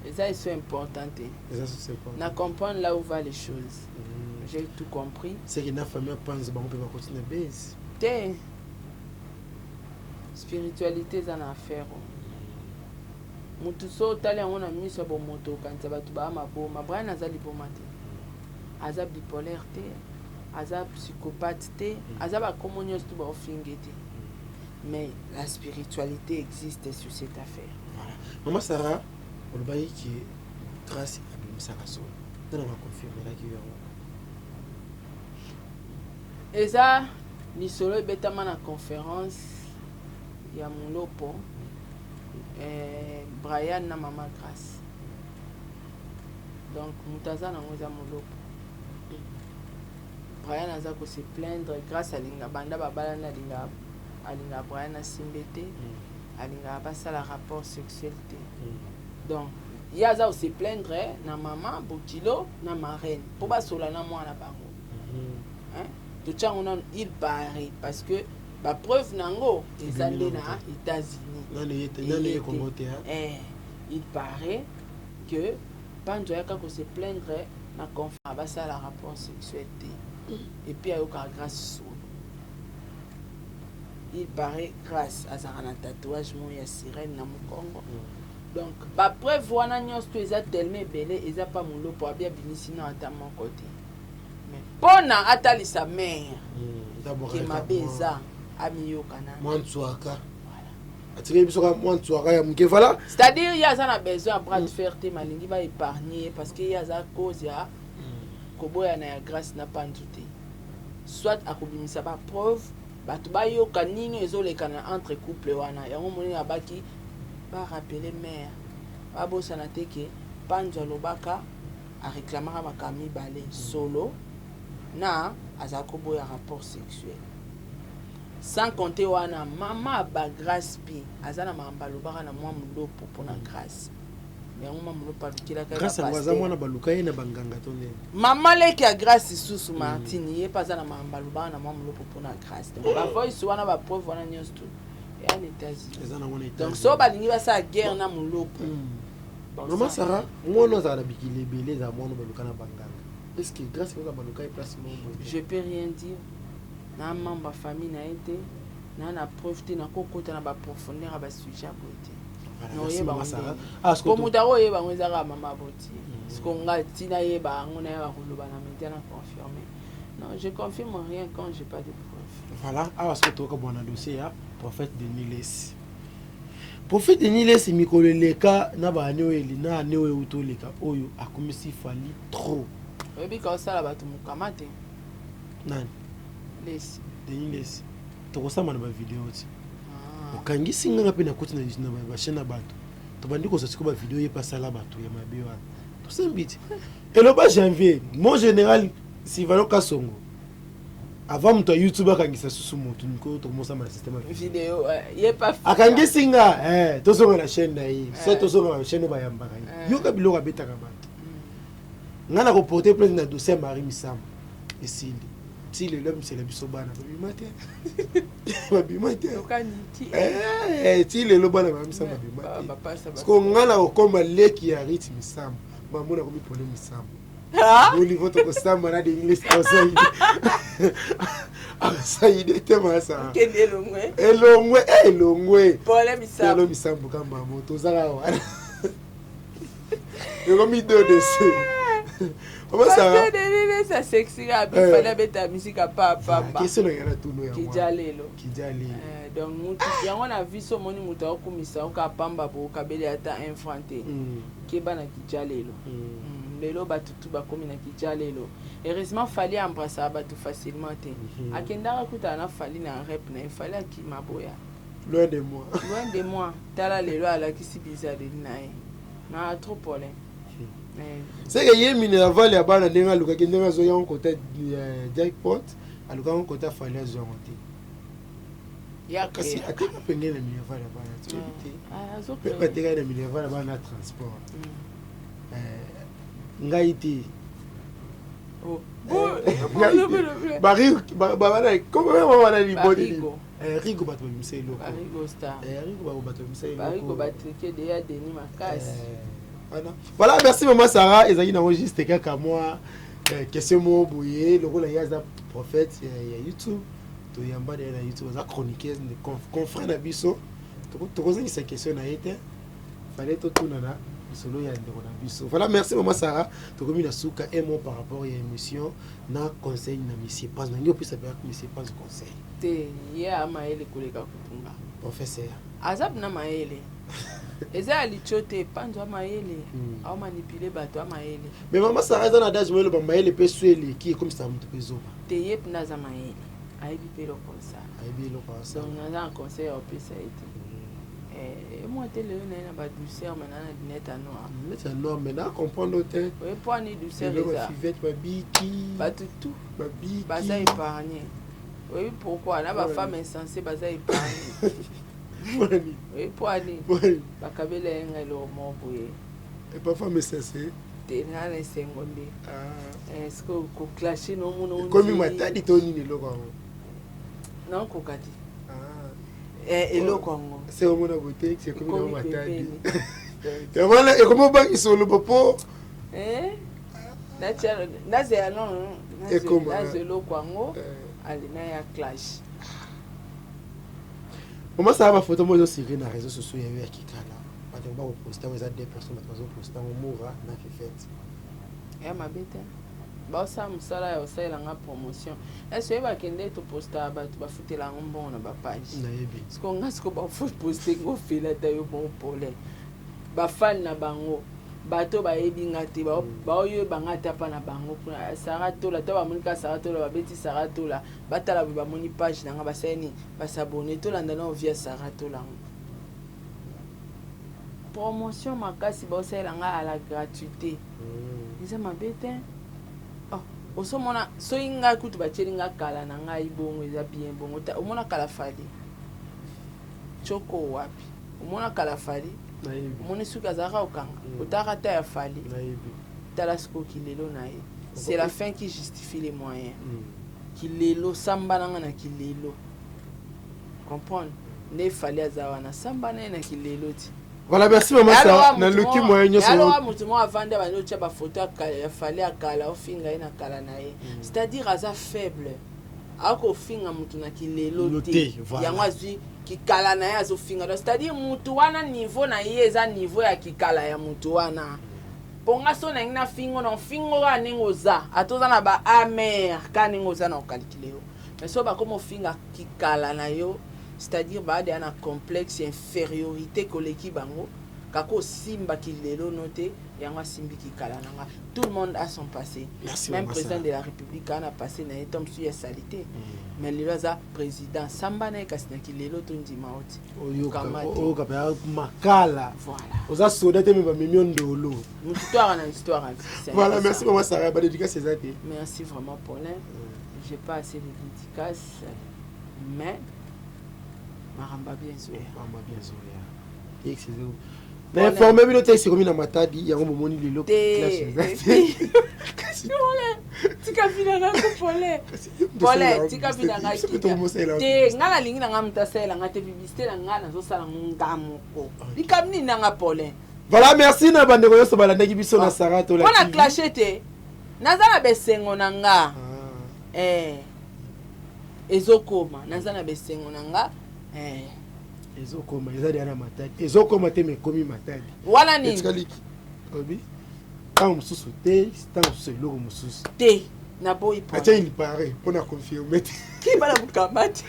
eza eso important te eza susu important na comprendre là où va les choses mm. j'ai tout compris c'est que na famille panza bango mpe bakoti na base te spiritualité eza na affaire oyo mutu so otali yango na miso ya bomoto okanisa bato baa maboma brian aza liboma te aza bipolaire te aza psychopathe te aza bakombo nyonso tu baofinge te mais la spiritualité existe sur cette affaire voilà. Mama Sarah olobaki ke grâce abimisaka solo nana baconfirmelaki yo yango eza lisolo ebetama na conférence ya mulopo eh, brian na mama grace donc moto aza nango eza mulopo Brian aza ko se plaindre grace alinga banda babalani alinga alinga Brian asimbe te mm. alingaka basala rapport sexuel te mm. donc ye aza ko se plaindre na mama bokilo na marraine mpo basola na mwana bango mm -hmm. hein? totya yango nano il paraît parce que bapreuve na yango eza nde na états-unis eh, il paraît que Panzu ayaka ko se plaindre na conf basala rapport sexuel te et puis ayokaka grace solo il paraît grace azalaka na tatouage moko ya sirène na mokongo donc ba preuve wana nyonso to eza tellement ebele eza pa molopo abi abimisi na ata moko te mais mpona atalisa mare ke mabe eza amiyoka na mwa nsuaka atikeli biso kaka mwa nsuaka ya moke voilà c'est-à-dire ye aza na besoin ya bras de fer te malingi ba épargne ye parce que ye aza cause ya koboyana ya grâce na panzu te soit akobimisa ba preuve bato bayoka nini ezoleka na entre couple wana yango moni abaki ba rappeler mère babosana te ke panzu alobaka areklamaka makambo mibale solo na azala koboya rapport sexuel Sans compter wana mama ba grace pe aza na makambo alobaka na mwa mulopo pona grace yango mwa mulopo alukelaka ye Grace yango aza mwana baluka ye na banganga to ndeni mama leki ya grace lisusu Martine ye pe aza na makambo alobaka na mwa mulopo pona grace donc ba voice wana ba preuve wana nyonso tout eya na États-Unis eza nango na donc so balingi basala guerre na mulopo mama Sarah mwana azala na bikili ebele ezala mwana baluka na banganga est ce que grace oza baluka ye place moko boye je peux rien dire Na membre ya famille na ye te, na na preuve te, nako kota na ba profondeur ya ba sujet ya boye te. Na oyeba yango ndenge. Ah, po moto ako yeba yango eza kaka mama aboti ye. Mm. Siko nga ti na yeba yango na yeba koloba na media na confirmer. Non, je confirme rien quand j'ai pas de preuve. Voilà, awa siko toyoka bwana dossier ya prophète Denis Lessi. Prophète Denis Lessi mikolo eleka na ba année oyo na année oyo euti oleka oyo akomisi Fally trop. Oyebi ka osala bato mokama te. Nani? Lesi. Denis Lesi. Tokosamba na ba video ti. Ah. Okangisi nga nga pe nakoti na na ba chaîne na bato. Tobandi kozwa sikoyo ba video ye pe asala bato ya mabe wana. Tosambi ti. Eloba janvier, mon général Sylvano Kasongo. Avant moto ya YouTube akangisa susu moto niko tokomosamba na système ya video. Eh, ye pa akangisi nga eh, tozonga na chaîne na ye. Soit eh. tozonga na chaîne oyo bayambaka ye. Eh. Yoka biloko abetaka bato. Mm. Nga nako porter plainte na dossier ya Marie Misamu. Esili ti lelo abimisela biso bana babima te babima te eh, ti lelo bana ba misambo babima te siko nga na kokoma leki ya riti misambo bamona komi pole misambo bolivo tokosamba na dengilis asaide asaide te masa elongwe elongwe pole misambo kambamo tozalaka wana ekomi 2 dc sa sexy ka bifale abeta musique ya papa question na ngana tuno ya kijalelo kijalelo eh, donc mutu yango na vie so omoni mutu akokumisa oka pamba bo kabeli ata un franc te mm. keba na kijalelo mm. mm. Lelo bato tu bakomi na kidja lelo. Heureusement Fally a embrassaka bato facilement te. Akendaka akutana na Fally na rep na ye, Fally akima aboya. Loin de moi. Loin de moi. Tala lelo alakisi bizaleli na ye. Na trop Paulin. Eh. C'est que ye minerval ya bana ndenge alukaki ndenge azwaki yango kota jackpot alukaki yango kota Fally azwa yango te. Kasi ateka penge na minerval ya bana toyebi te. Ah, Pe batekaki na minerval ya bana na transport. Eh, ngai te. Oh. Wana liboni rigo bato babimisa eloko rigo bato babimisa eloko wana. Voilà, merci mama Sarah. Ezalaki nango juste kaka mwa question moko boye lokola ye aza prophète ya YouTube, toyamba na ye na YouTube, aza chroniqueuse, confrère na biso, tokozangisa question na ye te, fallait totuna na lisolo ya ndeko na biso. Voilà, merci mama Sarah. Tokomi na suka. Un mot par rapport ya émission na conseil na monsieur Paz nangi opesa monsieur Paz conseil. Te, ye amayele koleka kutunga. Professeur. Aza na mayele, eza ya litio te. Panzo amayele, aomanipule bato, amayele. Mais mama Sarah, eza na adage mo eloba mayele mpe so eleki ekomisaka moto mpe zoba. Te, ye mpena aza mayele, ayebi mpe eloko osala. Ayebi eloko asala. Donc naza na conseil ya kopesa ye te. Mwa te lelo naye na badouceur, mais naa na lunette ya noir. Lunette ya noir, mais na comprendre te. Oye po ani douceur eza? Bafivete babiki. Bato tout babiki. Baza épargne. Oyebi pourquoi? Na bafemme insensé baza épargne. Oyebi po ani? Bakabela ye ngai eloko moko boye. Epa femme insensé? Te, naa na esengo nde. Est-ce que koclashe nomona? Ekomi matadi to nini eloko yango? Naokoka te eloko yango. Se omona bote ekomi nango matadi, yango wana ekomi obangisa oloba mpo nazela non, nazwa eloko yango alina ya clash. Mama Sara, bafoto mo ezosiri na réseau sociaux ya yo ya kikala, bato bakoposta yango, eza deux personnes bato bazoposta yango, Mura na Fifete. Ya mabe te, baosala mosala ya kosalelanga promotion. Ese oyebake nde topostaka, bato bafutela yango mbongo na bapage. Nayebi. Siko nga siko baposte ngo fela ata yo bon pole, bafani na bango, bato bayebi nga te, baoyeba nga ata mpa na bango kuna Sara Tola to bamoni kaka Sara Tola, babeti Sara Tola, batala boye, bamoni page na nga, basali nini? Basabone. Tolanda nao via Sara Tola yango promotion makasi baosalela nga à la gratuité. Eza mabe te. Oh, osomona soki ngai kutu batieli nga kala na ngai bongo, eza bien bongo. Omona kala Fally tioko wapi? Omona kala Fally, omoni soki azalaka kokanga, otaka ata ya Fally. Tala sikoyo kilelo na ye. C'est la fin qui justifie les moyens. Kilelo samba na nga na kilelo, comprendre nde Fally aza wana, samba na ye na kilelo ti. Voilà, merci mama Sara. Naluki moyen nyonso. Aloka motu moko avandi, abandi otya bafoto ya Fally akala, ofinga ye na kala na ye, c'est-à-dire aza faible, akofinga motu na kilelo te. Yango azwi kikala na ye, azofinga. Donc c'est-à-dire motu wana, niveau na ye eza niveau ya kikala ya motu wana. Mpo nga so nangi nafingo na ofingo kaka ndenge oza, ata oza na ba amer, kaka ndenge oza na okalkile yo. Mais so bakoma ofinga kikala na yo, c'est-à-dire baadea na complexe ya infériorité koleki bango, kaka osimba kilelo no te, yango asimbi kikala na nga. Tout le monde a son passé. Merci, même Mama président Sarah. De la République aa na passé na ye, to mosusu ya sali te, mais lelo aza président, samba na ye kasi na kilelo to ndima oti. Oyoka mpenza makala. Voilà. Oza soda te, me bamemi yo ndolo. Motu to aka na histoire ya vie. Voilà, merci mama Sara. Badédicace eza te? Merci vraiment, Paulin. J'ai pas assez de dédicaces, mais makambo bien zoya. Makambo bien zoya. Na informe bino te, ekomi na Matadi, yango bomoni lelo clash eza te. Tika vi na nga ko pole pole, tika vi na nga te. Nga nalingi na nga moto asalela nga te publicité na nga, nazosala ngo nga moko. Likambo nini na nga, Paulin? Voilà, merci na bandeko nyonso balandaki biso na Sara Tola. Mpo na clashe te, naza na besengo na nga. Ezokoma, naza na besengo na nga. Ezokoma, eza deya na Matadi. Ezokoma te, ma ekomi Matadi. Wana nini? Etikali obi ntango mosusu te, ntango mosusu eloko mosusu. Te, naboyi. Atia il paraît mpona confirme te. Bana mokamati.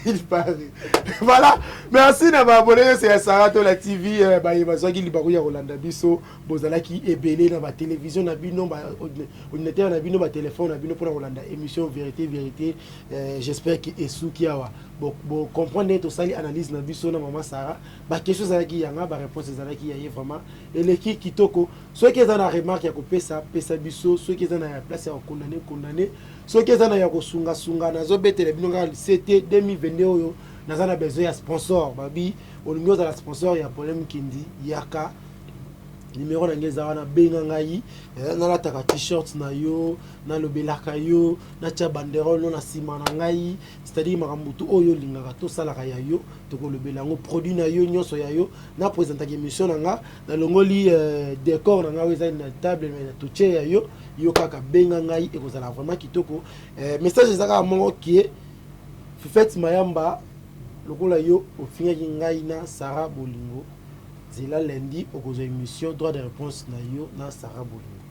Il paraît. Voilà, merci na baabone nyonso ya Sarah Tola TV, euh, baye bazwaki libaku ya kolanda biso, bozalaki ebele na batelevizio na bino, baordinateur na bino, batelefone na bino mpona kolanda émission Vérité Vérité. Euh, j'espère que esuki awa bocomprendre ndenge tosali analyse na biso na mama Sarah. Baquestion ezalaki yanga, baréponse ezalaki ya ye, vraiment eleki kitoko. Soki eza na remarque ya kopesa, pesa biso. Soki eza na place ya kokondane, kondane. Soki eza na ya kosungasunga, nazobetela bino kaka ct 2022 oyo naza na besoin ya sponsor. Babi olingi ozala sponsor ya Problème Kindi, yaka, numero na ngai eza wana, benga ngai. Eh, nalataka t-shirt na yo, nalobelaka yo, natia banderole no na nsima na ngai, c'est-à-dire makambo tu oyo olingaka tosalaka ya yo, tokolobela yango, produit na yo nyonso ya yo. Napresentaka émission na nga, nalongoli euh, décor na ngai oyo ezali na table, mais na totie ya yo. Yo kaka benga ngai, ekozala vraiment kitoko. euh, message eza kaka moko kie Fifette Mayamba, lokola yo ofingaki ngai na Sarah Bolingo, zela lundi okozwa émission droit de réponse na yo na Sarah Bolingo.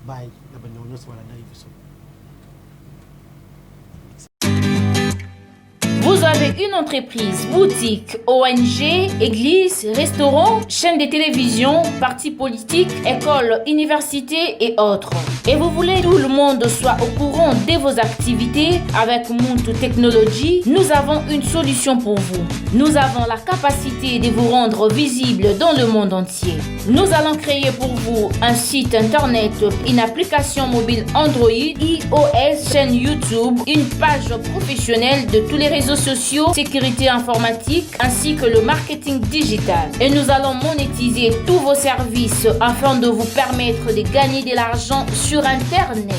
Bye na bandeko nyonso balandaki biso. Vous avez une entreprise, boutique, ONG, église, restaurant, chaîne de télévision, parti politique, école, université et autres. Et vous voulez que tout le monde soit au courant de vos activités? Avec Muntu Technology, nous avons une solution pour vous. Nous avons la capacité de vous rendre visible dans le monde entier. Nous allons créer pour vous un site internet, une application mobile Android, iOS, chaîne YouTube, une page professionnelle de tous les réseaux sociaux, sécurité informatique, ainsi que le marketing digital. Et nous allons monétiser tous vos services afin de vous permettre de gagner de l'argent sur Internet.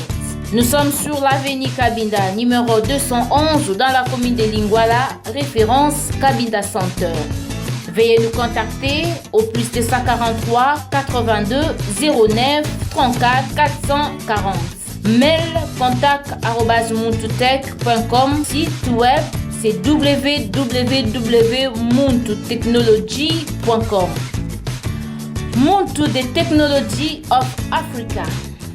Nous sommes sur l'avenue Kabinda, numéro 211, dans la commune de Lingwala, référence Kabinda Center. Veuillez nous contacter au plus 243 82 09 34 440. Mail contact arobase muntutech.com. Site web c'est www.muntutechnology.com. Muntu the Technology of Africa.